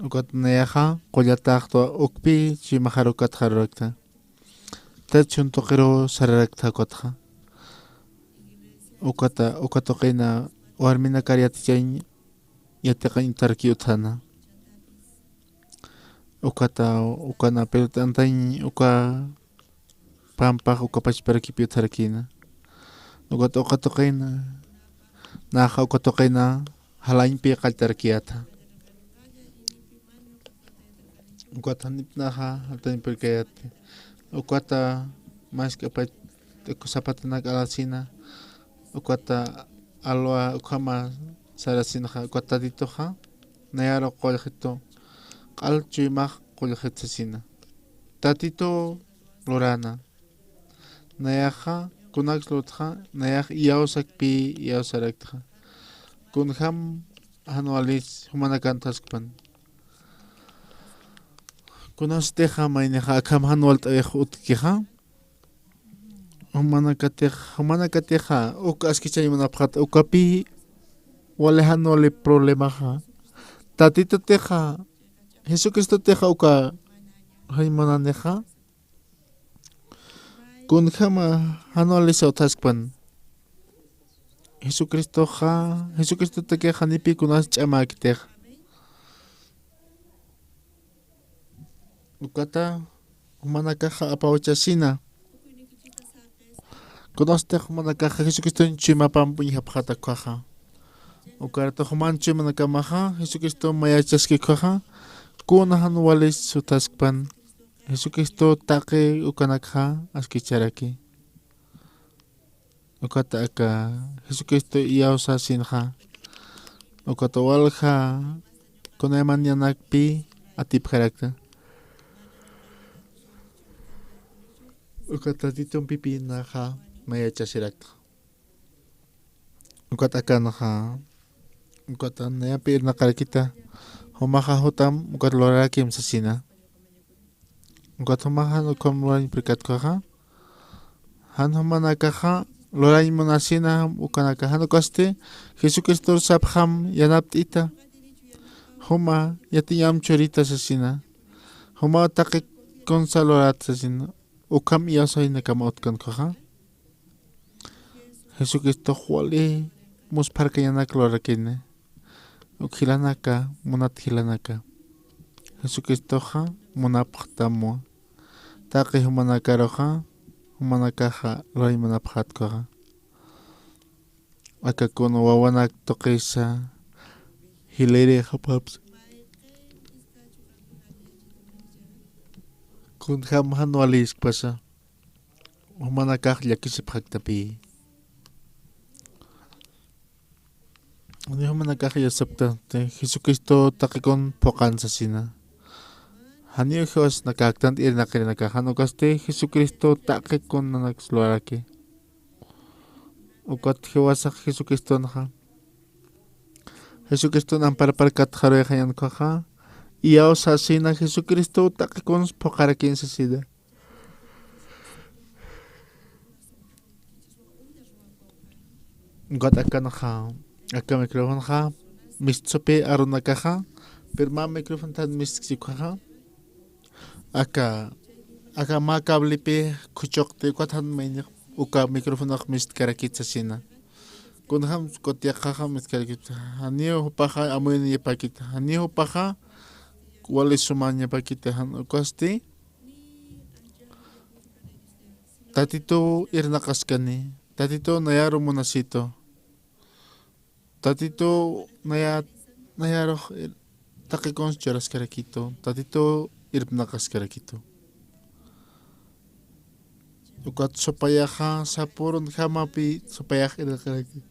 Ukat nayaxa qullataxtwa ukpi chuymaxar ukat jarurakta. Tat chhun tuqiruw sararaktxa ukatxa. Ukata, uka tuqina warminakar yatichañ yatiqañ utjarki utjana. Ukata, ukana pelota antañ uka pampax uka pachparakipï utjarakïna. Ukat uka tuqina, naxa uka tuqina jalañpï qalltarakiyätxa. Ukat janip naxa jalañ purkayäti. Ukata mask'apach uka zapatanak alasina. Ukata alwa ukhama sarasinxa, ukat Tatituxa nayaru qullxitu, q'al chuymax qullxit sasina. Tatitu lurana. Nayaxa kunaks lurtxa, nayax iyawsakpï iyawsaraktxa. Kunjam jan walis jumanakan utjaskpan. Kunasatixa maynixa akham jan walt'awix utjkixa. Jumanakatix, jumanakatixa uk askichañ munapxät, ukapï wali jan wali problemaxa. Tatitutixa, Jesucristotixa uka jañ munanixa. Kunjama jan walisa utjaskpan. Jesucristoxa, Jesucristotakix janipï kunas ch'amäkitix. Ukata jumanakaxa apawachasina. Kunastix jumanakaxa Jesucristoñ chuymapamp uñjapxäta ukaxa. Ukarta juman chuymanakamaxa Jesucristo mayachaskikjaxa, kuna jan walis sutaskpan Jesucristo taqi ukanakxa askicharaki. Ukat aka Jesucristo iyawsasinxa, ukat walja kunayman yanakpi atipjarakta. Ukat Tatitun pipinaxa mayachasirakta. Ukat akanxa, ukat nayapi irnaqarakita, jumaxa jutam ukat lurarakim sasina. Ukat jumaxa jan ukham lurañ pirkatkhaxa, jan jumanakaxa lurañ munasina ukanaka, jan ukasti Jesucristor sapxam yanapt'ita, juma yatiñam churita sasina, juma taqi kunsa lurat sasina. Ukham iyawsaynakama utkankhaxa, Jesucristox wali muspharkañanak lurarakini. Uk jilanaka, munat jilanaka, Jesucristoxa munapxtamwa. Taqi jumanakaruxa, jumanakaxa lurañ munapxätkhaxa. Aka kun wawanak tuqisa jiliri japxapsa, kunjam jan waliskpasa, jumanakax llakisipxaktapï. Janiw jumanakax iyawsapktanti Jesucristo taqi kun phuqan sasina. Janiw jiwasnakäktanti irnaqirinakax, jan ukasti Jesucristo taqi kun nanaks luraraki. Ukat jiwasax Jesucristonxa, Jesucriston amparapar katxaruyxañankhaxa, iyawsasina Jesucristo taqi kuns phuqarakin sasina. Ukat akanxa, aka microfonxa mistsupi arunakaxa, pero mä microfontan mistkchikhaxa, aka, aka mä cablepi khuchuqti, ukat jan maynix uka microfonax mistkarakit sasina. Kunjam ukat yaqhaxa mistkarakit, janiw jupaxa amuyuñapakit, janiw jupaxa wali sumañapakit, jan ukasti Tatituw irnaqaskani, Tatituw nayaru munasitu, Tatituw naya, nayarux ir-, taqi kuns churaskarakitu, Tatituw irpnaqaskarakitu. Ukat supayaxa sapürunjamapi supayax irnaqaraki.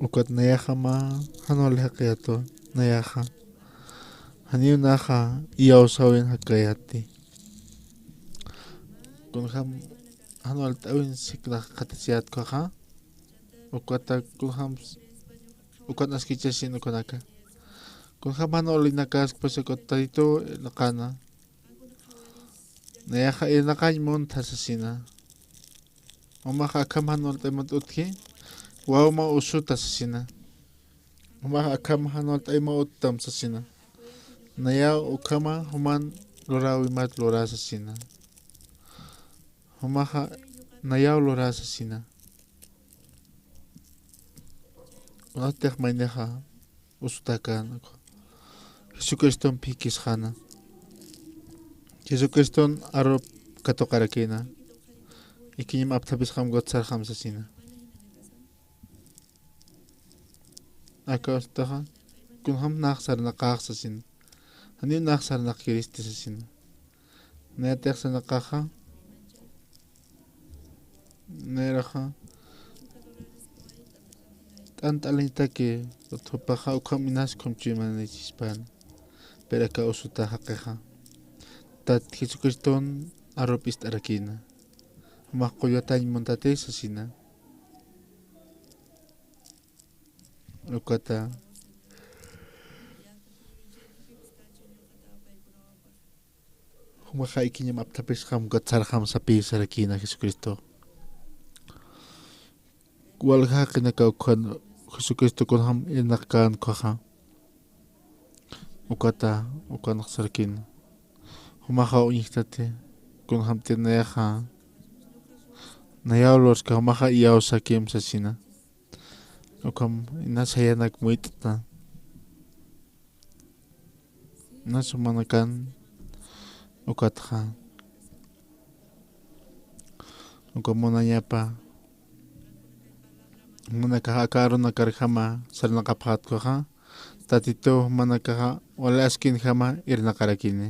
Ukat nayaxa mä jan wali jaqiyätwa, nayaxa janiw naxa iyawsäwin jaqiyäti. Kunjam jan walt'äwin siknax qhatasiyätkhaxa, ukata kunjam s-, ukan askichasin ukanaka. Kunjam jan walinakaskpasa ukat Tatituw irnaqäna. Nayaxa irnaqañ muntha sasina. Jumaxa akham jan walt'aymat utji, wawma usuta sasina. Jumaxa akham jan walt'ayma uttam sasina. Nayaw ukhama juman luräwimat lurä sasina. Jumaxa nayaw lurä sasina. Kunatix maynixa usutäkän, Jesucristomp jikisxäna. Jesucriston arup katuqarakïna. Ikiñam apthapisxam ukat sarxam sasina. Aka usutäxa, kunjam nax sarnaqäx sasina. Janiw nax sarnaqkiristi sasina. Nayatix sarnaqaxa, nayaraxa t'ant'aliñataki, jupaxa ukham inas ukham chuymanïchispäna. Pero aka usuta jaqixa, Tat Jesucriston arup ist'arakïna. Jumax qullatañ muntati sasina. Ukata, jumaxa ikiñam apthapisxam ukat sarxam sapï sarakïna Jesucristo. Walja jaqinaka ukhan Jesucristo kunjam irnaqkän ukhaxa. Ukata, ukanx sarakïna. Jumaxa uñjtati, kunjamti nayaxa nayaw lurska, jumaxa iyawsakim sasina. Ukham inas jayanak muyt'ta. Inas jumanakan ukatxa, Uka munañapa, jumanakaxa aka arunakarjama sarnaqapxätkuxa, Tatituw jumanakaxa wali askinjama irnaqarakini.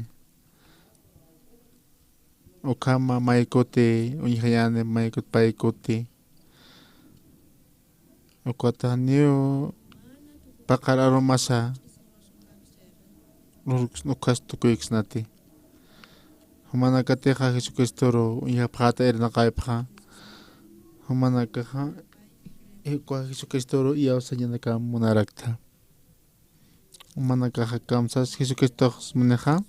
Ukhama maykuti uñjañäni, maykut paykuti. Ukata janiw paqar arumasa ukhas tukuyksnati. Jumanakatixa Jesucristoru uñjapxäta irnaqaypxa, jumanakaxa uka Jesucristoru iyawsañanakam munarakta. Jumanakaxa kamsas Jesucristox munixa,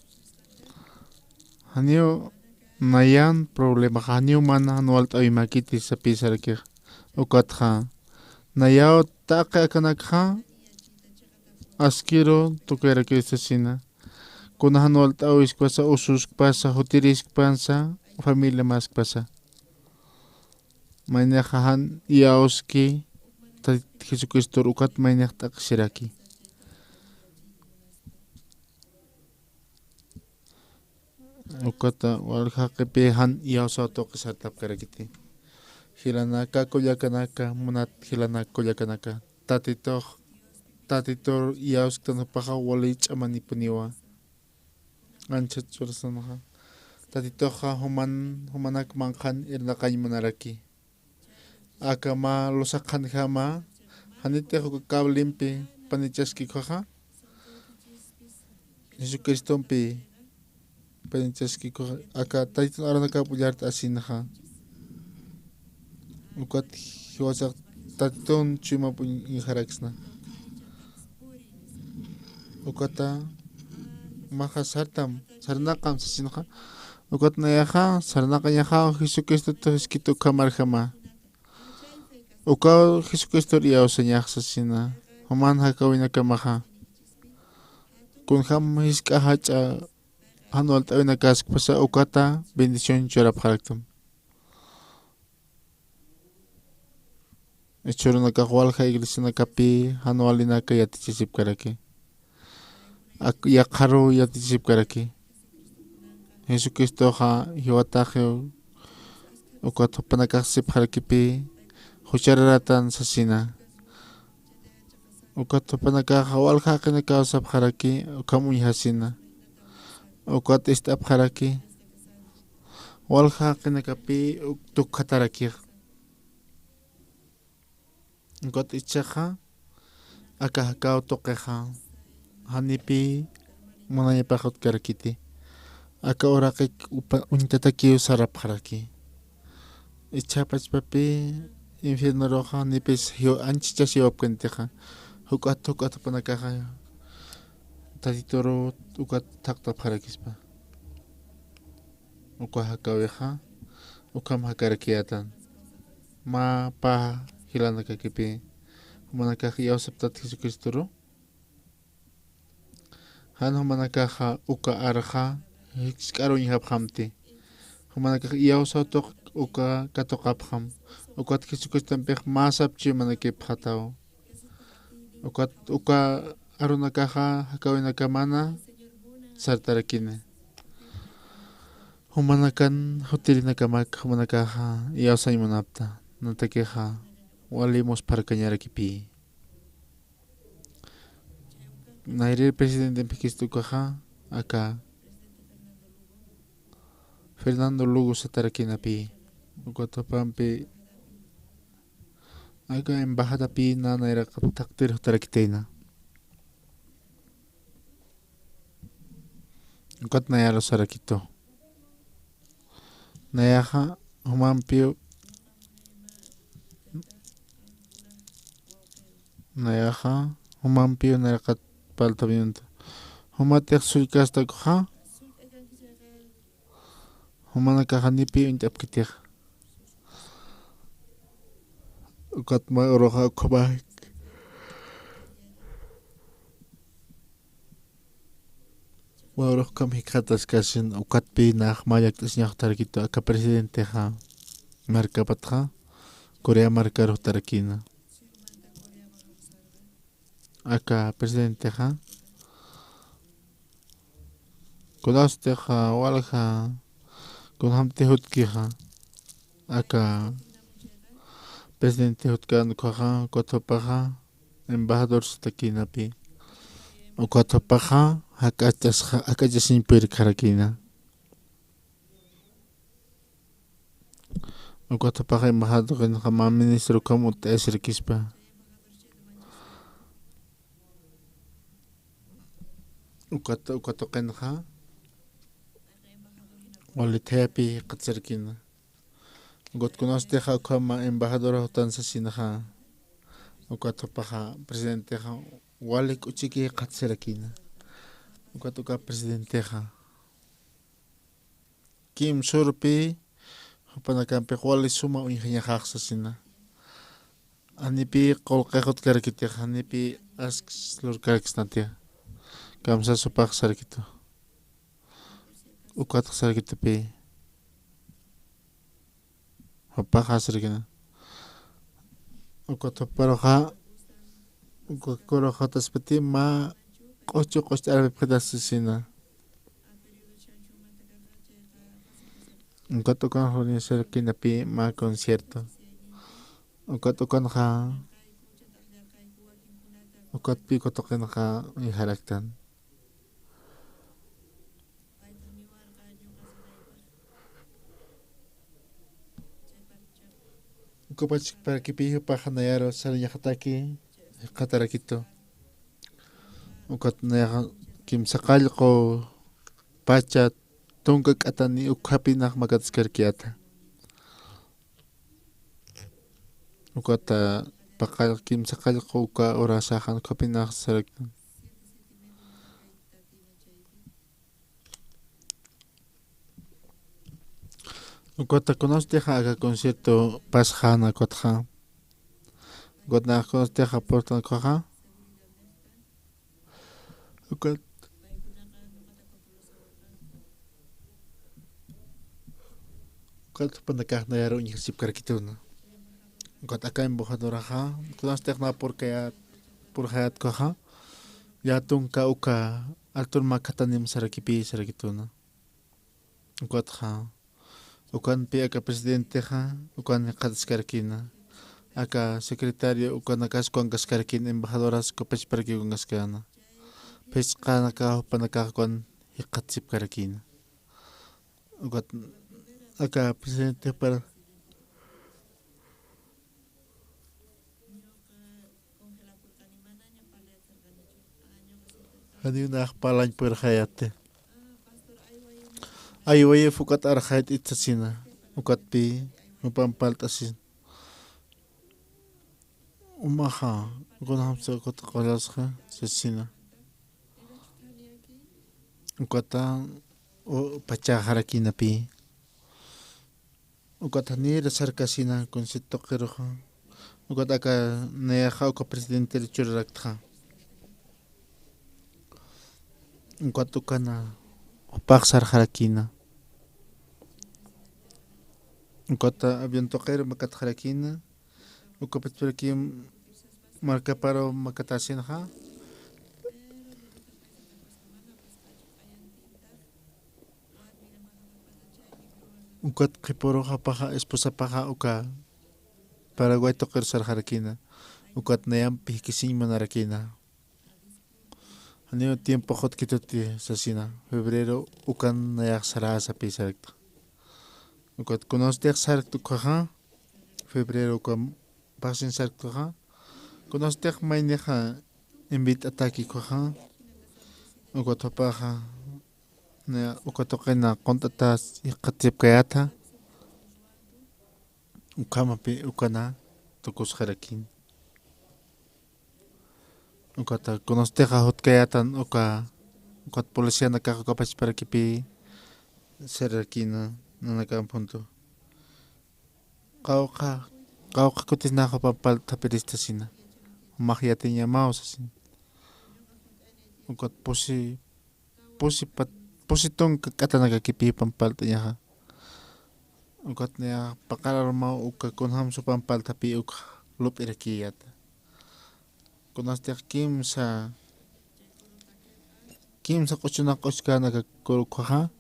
janiw nayan problemaxa, janiw mana jan walt'äwimäkiti sapï sarakix. Ukatxa nayaw taqi akanakxa askiru tukuyarakiw sasina. Kuna jan walt'äwiskpasa, ususkpasa, jutiriskpansa, familiamäskpasa. Maynixa jan iyawski Tatit Jesucristor ukat maynix t'aqhisiraki. Ukata walja jaqipï jan iyawsaw tuqi sartapkarakiti. Jilanaka kullakanaka, munat jilanaka kullakanaka, Tatitux, Tatitur iyawsktan jupaxa wali ch'amanipuniwa. Anchhat churasanxa, Tatituxa juman, jumanak manqhan irnaqañ munaraki. Aka mä lusaqhanjama, janitix uka cablempi panichaskikuxa, Jesucristompi panichaskikuxa, aka Tatitun arunakap ullart'asinxa. Ukat jiwasax Tatitun chuyma uñjaraksna. Ukata jumaxa sartam, sarnaqam sasinxa. Ukat nayaxa sarnaqañaxaw Jesucristotix jisk'it ukhamarjama. Ukaw Jesucristor iyawsañax sasina, juman jakäwinakamaxa. Kunjam jisk'a jach'a jan walt'äwinakäskpasa ukata bendición churapxaraktam. Jichhürunakax walja iglesianakapï jan walinaka yatichasipkaraki. Ak-, yaqharuw yatichasipkaraki. Jesucristoxa jiwataxiw, ukat jupanakax sipxarakipï, juchararatan sasina. Ukat jupanakaxa walja jaqinakaw sapxaraki, ukham uñjasina. Ukat ist'apxaraki, walja jaqinakapï uk-, tukkhatarakixa. Ukat jichhaxa, aka jakaw tuqixa, janipï munañapax utkarakiti. Aka uraqik upa-, uñtatakiw sarapxaraki. Jichha pachpapï infiernoruxa janipis jiw-, anchhichas jiwapkanitixa. Juk'at, juk'at jupanakaxa Tatituru ukat thaqtapxarakispa. Uka jakäwixa, ukham jakarakiyätan. Mä pä jilanakakipï, jumanakax iyawsaptat Jesucristoru. Jan jumanakaxa uka arxa jisk'ar uñjapxamti. Jumanakax iyawsaw tuq uka katuqapxam. Ukat Jesucristompix mä sap chuymanakipxataw. Ukat uka arunakaxa jakäwinakamana sartarakini. Jumanakan jutirinakamak jumanakaxa iyawsañ munapxta, natakixa wali muspharkañarakipï. Nayrir presidentempikistu ukaxa aka Fernando Lugo satarakïnapï. Ukat jupampi aka embajadapï nä nayraqat thaqtir jutarakitayna. Ukat nayaru sarakitu. Nayaxa jumampiw, nayaxa jumampiw nayraqat paltamiento. Jumatix sullkasta ukaxa, jumanakax janipï uñt'apkitixa. Ukat mä uruxa ukhamäk. Mä urux ukham jikxataskasin, ukatpï nax mä llakt'asiñax jutarakitu, aka presidentexa markapatxa Corea markaru jutarakïna. Aka presidentexa kunasutixa walja, kunjamtix jutkixa, Aka presidente jutkan ukkhaxa, ukat jupaxa embajador satakïnapï. Ukat jupaxa jak'achasxa, jak'achasiñ purkxarakïna. Ukat jupaxa embajador tuqinxa mä ministro ukham utt'ayasirakispa. Ukat, ukat tuqinxa wali thayapï jikxatasarakïna. Ukat kunasatixa ukhama embajadora jutan sasinxa, ukat jupaxa presidentexa wali k'uchiki jikxatasarakïna. Ukat uka presidentexa kimsürpï jupanakampix wali suma uñjañaxax sasina. Janipï qullqix utkarakitix, janipï asks lurkaraksnatix. Kamsas jupax sarakitu. Ukatx sarakitupï. Jupaxa sarakina. Ukat juparuxa, uka kuruxa jutaspati mä q'uchu q'uch'arapipxitas sasina. Ukat ukan organizarakïnapï mä concierto. Ukat ukanxa, ukatpï uka tuqinxa uñjaraktan. Ukapachparakipï jupaxa nayaru sarañaxataki jikxatarakitu. Ukat nayaxa kimsa qallqu pacha tunka k'atani ukkhapinax makataskarakiyäta. Ukat paqallq kimsa qallqu uka urasaxan ukkhapinax saraktan. Ukat kunasatixa aka concierto pasxäna ukatxa. Ukat nayax kunasatixa purtan ukhaxa. Ukat, ukat jupanakax nayaru uñjasipkarakituna. Ukat aka embajadoraxa, kunasatix nayax purkayät, purxayät ukhaxa, ya tunka uka altur mä katanim sarakipï sarakituna. Ukatxa, ukanpï aka presidentexa, ukan jikxataskarakïna. Aka secretario, ukanakas ukankaskarakïna, embajadoras ukapachparaki ukankaskäna. Phisqanakax, jupanakax ukan jikxatasipkarakïna. Ukat aka presidentepar janiw nax parlañ purxayäti. Ay, wayif ukat arxayt'it sasina. Ukatpï jupan parlt'asin. Jumaxa, kunjamsa ukat qullasxa sasina. Ukata, u, pachaxarakïnapï. Ukat janïr sarkasina concierto tuqiruxa. Ukat aka nayaxa uka presidenter churaraktxa. Ukat ukana jupax sarxarakïna. Ukat avión tuqir makatxarakïna. Ukapachparaki markaparu makatäsinxa. Ukat qhipürux jupaxa, esposapaxa uka Paraguay tuqir sarxarakïna. Ukat nayampi jikisiñ munarakïna. Janiw tiempo jutkituti sasina, febrero ukan nayax saräsapï sarakta. Ukat kunasatix sarkt ukhaxa, febrero uka pasin sarkt ukhaxa. Kunasatix maynixa invit'ataki ukhaxa. Ukat jupaxa, naya uka tuqina qunt'atas jikxatasipkayäta. Ukhamapï ukana tukusxarakïn. Ukata kunasatixa jutkayätan uka, ukat policianakax ukapachparakipï sararakïna nanakamp junto. Qawqha, qawqha kutis nax jupan parlt'apirista sasina. Jumax yatiñamaw sasina. Ukat pusi, pusi pat-, pusi tunka k'atanakakipï jupan parlt'añaxa. Ukat nayax paqar arumaw uka kunjamsa jupan parlt'apï uk lup'irakïyäta. Kunasatix kimsa, kimsa q'uchunax q'uchkänaka kur ukhaxa.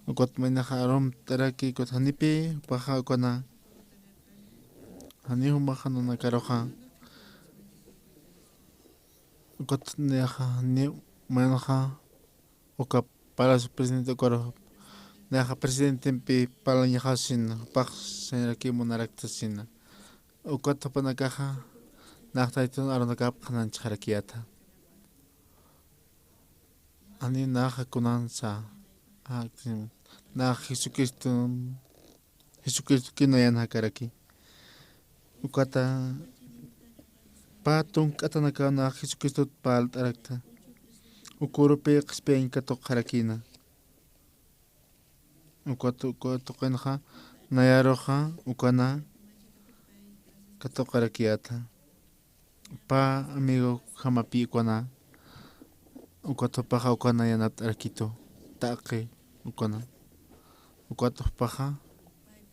Ukat maynaxa arumt'araki, ukat janipi jupaxa ukana, jani jumaxa nanakaruxa, ukat nayaxa jani maynaxa uka Palacio Presidente ukaru, nayaxa presidentempi parlañaxasina, jupax sañraki munarakta sasina. Ukat jupanakaxa nax Taytun arunakap qhanañchxarakiyäta. Jani naxa kunansa, nax Jesucristo, Jesucristoki nayan jakaraki. Ukata pä tunk'atanakaw nax Jesucristot parlt'arakta. Uk urupi qhispiyañ katuqxarakïna. Ukat, uka tuqinxa nayaruxa ukana katuqarakiyäta. Pä amigojamapi ukana, ukat jupaxa ukana yanapt'arakitu, taqi ukana. Ukat jupaxa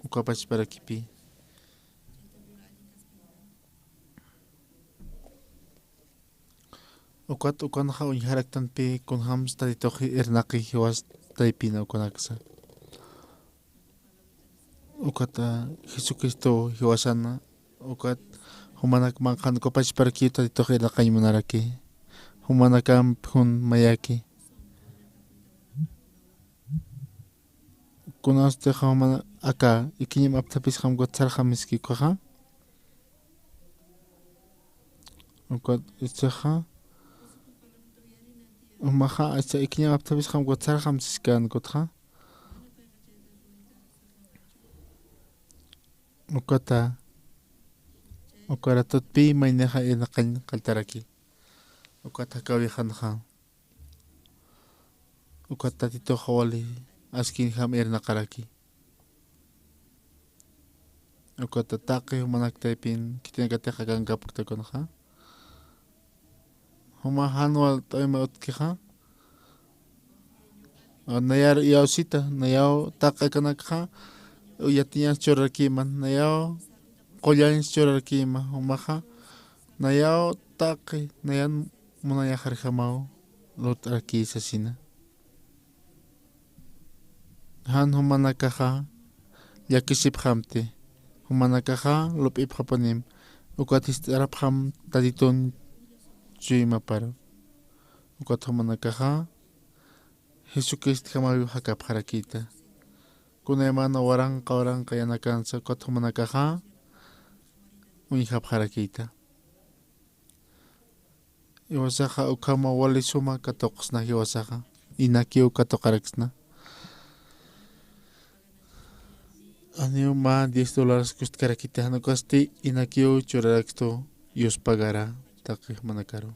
uka pachparakipi. Ukat ukanxa uñjaraktanpi kunjams Tatitux irnaqi jiwas taypina ukanaksa. Ukat Jesucristo jiwasana, ukat jumanak manqhan uka pachparakiw Tatitux irnaqañ munaraki. Jumanakamp jun mayaki. Kunasti jumana aka ikiñam apthapisxam ukat sarxamiski ukaxa. Ukat ichaxa, jumaxa, icha ikiñam apthapisxam ukat sarxam siskan ukatxa. Ukata, uka ratutpi maynixa irnaqañ qalltaraki. Ukat jakawixanxa. Ukat Tatituxa wali askinjam irnaqaraki. Ukat taqi jumanak taypin khitinakatix akankapkta kunxa. Juma jan walt'awima utjkixa. Nayar iyawsita, nayaw taqi akanakxa yatiñas churarakïma, nayaw qullañas churarakïma, jumaxa nayaw taqi, nayan munayaxarjamaw lurt'arakï sasina. Jan jumanakaxa llakisipxamti, jumanakaxa lup'ipxapunim, ukat jist'arapxam Tatitun chuymaparu. Ukat jumanakaxa Jesucristjamaw jakapxarakïta. Kunaymana waranqa waranqa yanakansa ukat jumanakaxa uñjapxarakïta. Jiwasaxa ukhama wali suma katuqsna jiwasaxa. Inakiw katuqaraksna. Janiw mä diez dólares kustkarakiti, jan ukasti inakiw churarakstu yuspagara taqi jumanakaru.